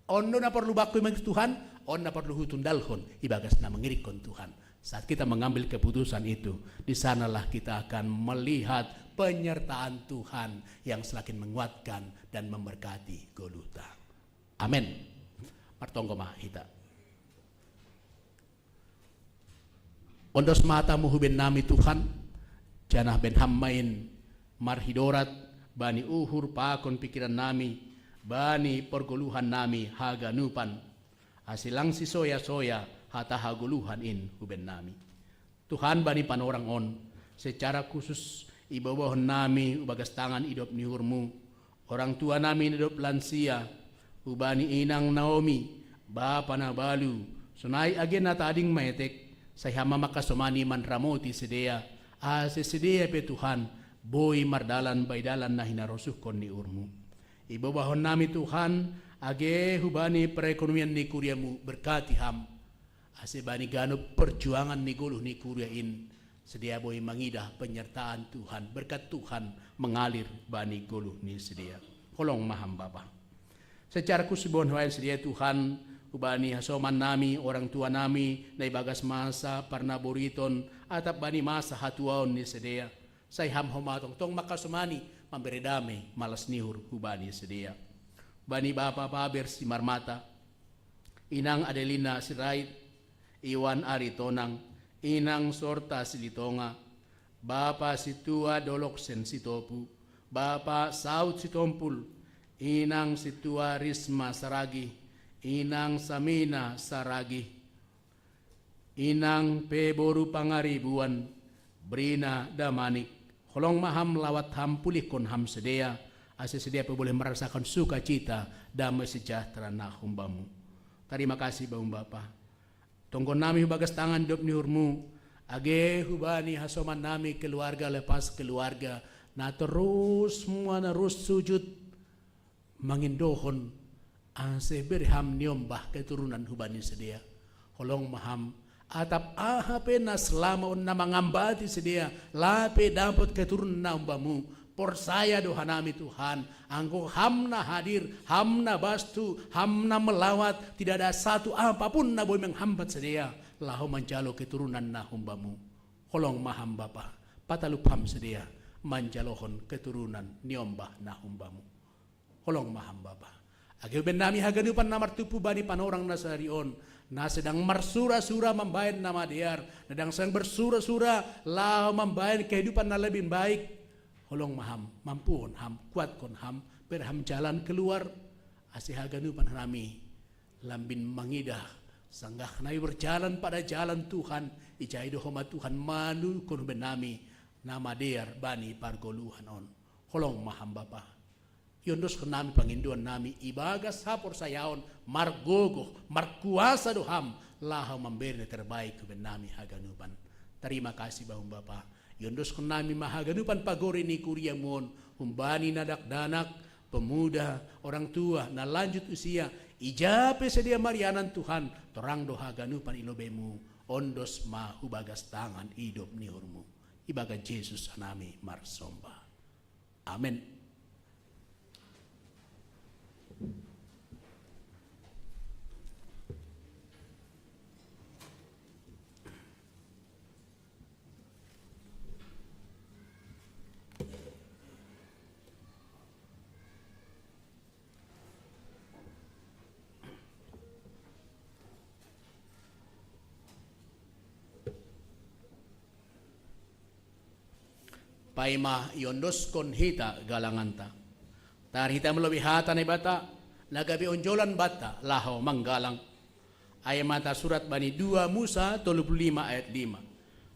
On do na porlu bakku mengikut Tuhan, on na porlu hutundalhon ibagas na mangirikkon Tuhan. Saat kita mengambil keputusan itu, di sanalah kita akan melihat penyertaan Tuhan yang semakin menguatkan dan memberkati goluhta. Amen. Martonggo ma hita. Ondos ma hataMu hubenami Tuhan, janah baen Ham ma in marhidorat bani uhur pakon pikirannami, bani porgoluhannami haganupan, ase lang sisoya-soya hata hagoluhan in hubenami. Tuhan, bani panorang on, secara khusus ibobohon nami hu bagas tangan idop ni uhurMu orang tua nami na dob lansia, hubani inang Naomi, bapa na balu, sonai age na tading maetek, sai Ham ma mangkasomani manramoti sidea, ase sidea pe Tuhan, boi mardalan bani dalan na hinarosuhkon ni uhurMu. Ibobahon nami Tuhan, age hubani perekonomian ni kuriaMu, berkati Ham, ase bani ganup perjuangan ni goluh ni kuria in, sidea boi mangidah penyertaan Tuhan, berkat Tuhan mengalir bani goluh ni sidea. Holong ma Ham Bapa. Secara khusus iboan hubahen sidea Tuhan, hubani hasoman nami, orang tua nami, na ibagas masa parnaboriton, atap bani masa hatuaon ni sidea, sai Ham homa tongtong mangkasomani, mambere dame, malas ni uhur hubani sidea. Bani bapa Paber Simarmata, inang Adelina Sirait, Iwan Aritonang, inang Sorta Silitonga, bapa sintua Dolok Sen Sitopu, bapa Saud Sitompul, inang sintua Risma Saragih, inang Samina Saragih, inang pe boru Pangaribuan, Brina Damanik. Holong ma Ham, lawat Ham, pulihkon Ham sidea, ase sidea pe boleh merasakan sukacita, damai sejahtera na humbaMu. Tarima kasih Bamu Bapa. Tonggon nami hu bagas tangan idop ni uhurMu, age hubani hasoman nami keluarga lepas keluarga, na terus menerus sujud mangindohon, ase bere Ham niombah keturunan hubani sidea. Holong ma Ham, atap aha pe na selama on na mangambati sidea, lape dapot keturunan na humbaMu, porsaya do hanami Tuhan, anggo Ham na hadir, Ham na bastu, Ham na melawat, tidak ada satu apapun na boi menghambat sidea laho manjalo keturunan na humbaMu. Holong ma Ham Bapa, patalup Ham sidea manjalohon keturunan niombah na humbaMu. Holong ma ham Bapa. Age huben nami haganupan na martumpu bani panorang na sadari on, na sedang marsura-sura mambaen na madear, na sedang sedang bersura-sura laho mambaen kehidupan na lebih baik. Holong ma ham, mampuhon ham, kuatkon ham, bere ham jalan keluar, ase haganupan nami lambin mangidah, sanggah nami berjalan pada jalan Tuhan, ijai do homa Tuhan manungkun huben nami na madear bani pargoluhan on. Holong ma ham Bapa. Iondoskon nami pangindoan nami ibagas haporsayaon, margogoh, markuasa do ham, laho mambere na terbaik huben nami haganupan. Tarima kasih bamu Bapa. Iondoskon nami ma haganupan pagori ni kuriamu on, humbani na dakdanak, pemuda, orang tua, na lanjut usia, ija pe sidea marianan Tuhan, torang do haganupan i lobeimu, ondos ma hubagas tangan idop ni uhurmu. Ibagas Jesus nami marsomba. Amen. Paima iondoskon hita galanganta, tahan hita malobi hata Naibata, na gabe onjolan banta laho manggalang. Ai ma tasurat bani dua Musa tolu puluh lima ayat lima.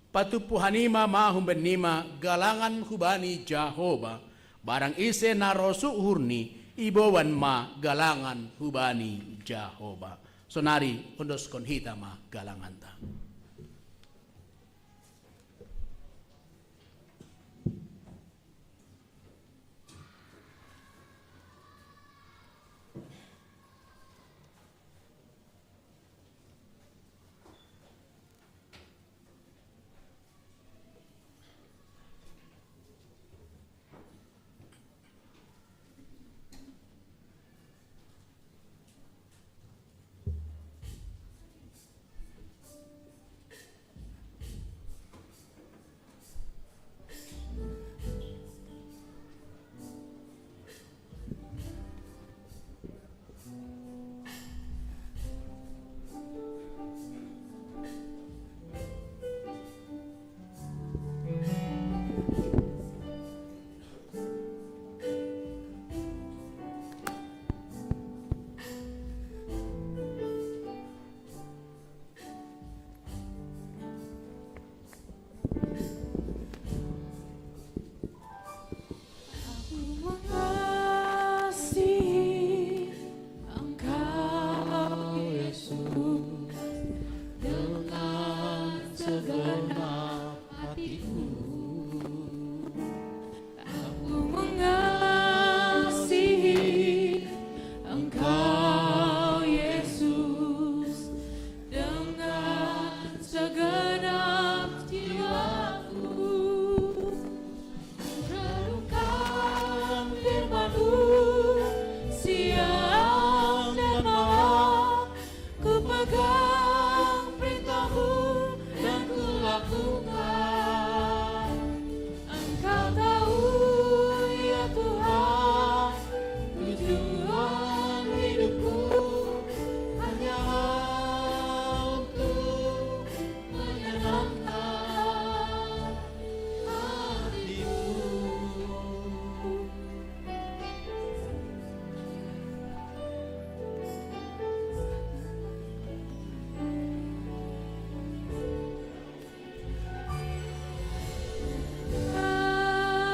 Patumpu hanima ma humbennima galangan hubani Jahowa, barang ise na rosu uhurni, iboan ma galangan hubani Jahowa. Sonari ondoskon hita ma galanganta. Aku mengasihi Engkau, Yesus, dengan segenap hatiku. Aku mengasihi Engkau, Yesus, dengan segenap jiwaku. Kurenungkan firman-Mu siang dan malam, ku pegang perintah-Mu dan ku lakukan. Engkau tahu, ya Tuhan, tujuan hidupku hanya untuk menyenangkan hatimu.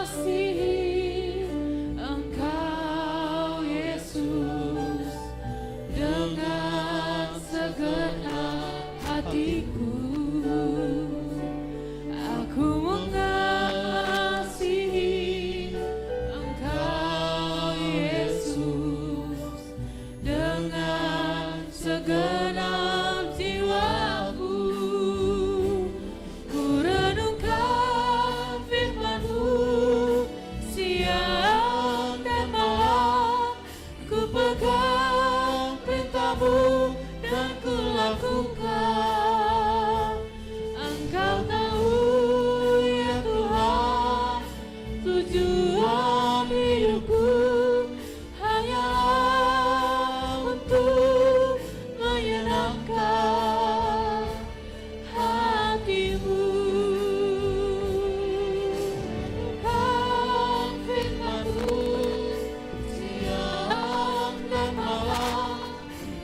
Kasihi Engkau, Yesus, dengan segenap hatiku. Aku mengasihi Engkau, Yesus, dengan segenap jiwaku. Ku renungkan firman-Mu siang dan malam, ku pegang perintah-Mu dan ku lakukan. Engkau tahu, ya Tuhan, tujuan hidupku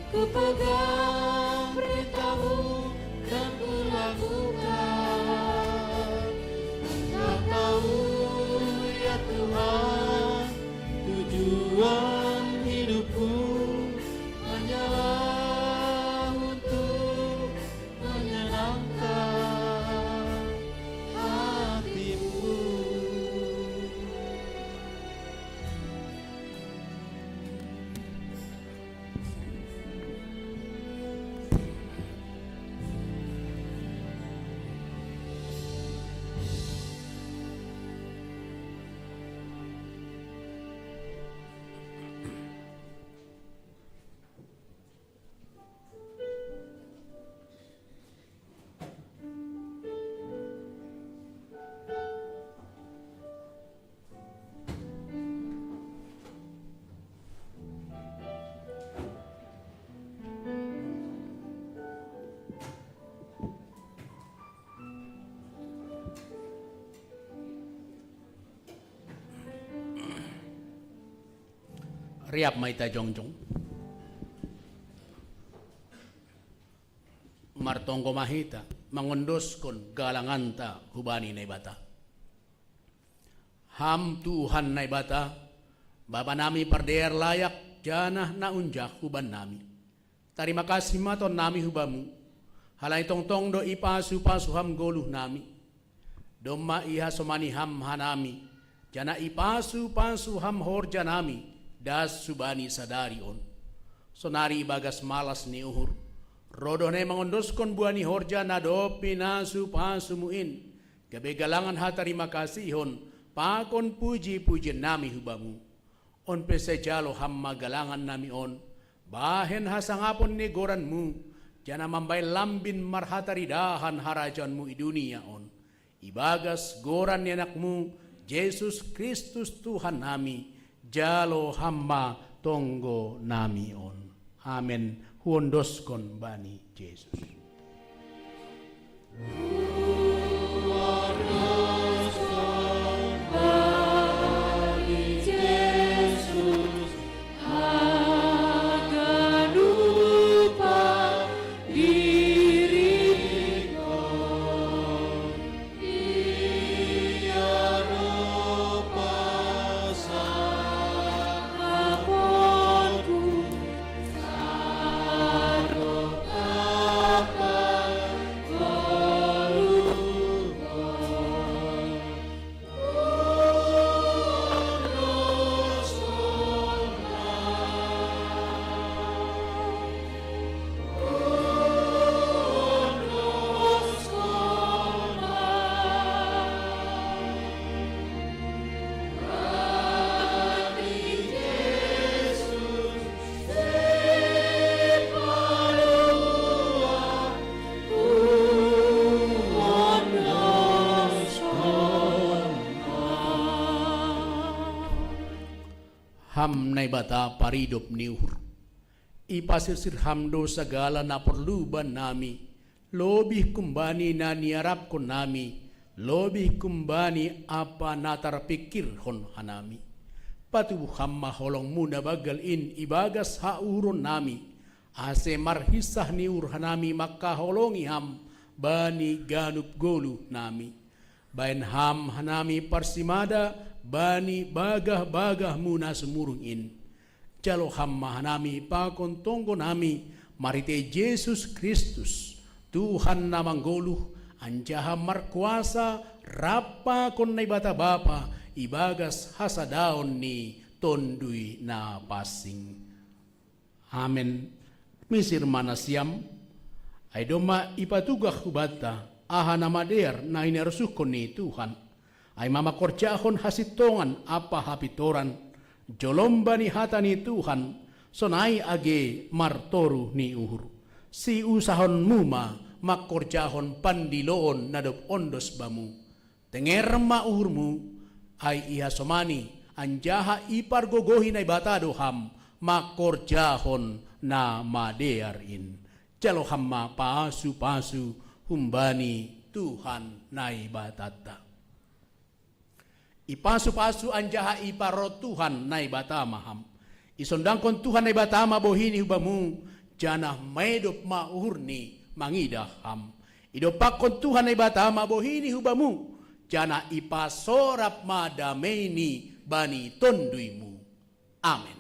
Kupegang perintahmu dan kulakukan. Engkau tahu, ya Tuhan, tujuan hidupku hanyalah untuk menyenangkan hatimu. Riap ma hita jongjong. Martonggo ma hita mangondoskon galanganta hubani Naibata. Ham Tuhan Naibata, Bapa nami pardear layak janah na unjah huban nami. Tarima kasih ma ton nami hubamu, halani tongtong do ipasu-pasu ham goluh nami. Domma ihasomani ham hanami, janah ipasu-pasu ham horja nami das hubani sadari on. Sonari ibagas malas ni uhur, rodoh nai mangondoskon buah ni horja na dob pinasu-pasumu in, gabe galangan hatarima kasihon pakon puji-pujian nami hubamu. On pe sai jalo ham ma galangan nami on, bahen hasangapon ni goranmu, janah mambahen lambin marhataridahan harajaonmu i dunia on. Ibagas goran ni anakmu, Jesus Kristus Tuhan nami, jalo ham ma tonggo nami on. Amen. Huondoskon bani Jesus. Ham Naibata paridop ni uhur. Ipasirsir ham do sagala na porlu bannami, lobih humbani na niarapkon nami, lobih humbani ampa na tarpingkirhon hanami. Patubuh ham ma holongmu na banggal in ibagas hauhuron nami, ase marhinsah ni uhur hanami mangkaholongi ham bani ganup goluh nami. Bahen ham hanami parsimada bani bagah-bagahmu na sumurung in. Jalo ham ma hanami pakon tonggo nami marhitei Jesus Kristus, Tuhan na manggoluh anjaha markuasa rap pakon Naibata Bapa ibagas hasadaon ni Tonduy Na Pansing. Amen. Misir ma nasiam, ai domma ipatugah hubanta aha na madear na hinarosuhkon ni Tuhan, ai ma mangkorjahon hasintongan ampa hapintoran, jolom bani hata ni Tuhan, sonai age martoruh ni uhur. Siusahonmu ma mangkorjahon pandiloon na dob ondos bamu. Tenger ma uhurmu, ai ihasomani, anjaha ipargogohi Naibata do ham mangkorjahon na madear in. Jalo ham ma pasu-pasu humbani Tuhan Naibatanta. Ipasu-pasu anjaha iparorot Tuhan Naibata ma ham. Isondangkon Tuhan Naibata ma bohini hubamu, janah maedop ma uhurni mangidah Ham. Idompakkon Tuhan Naibata ma bohini hu Bamu, janah ipasorap ma dameini bani TonduyMu. Amen.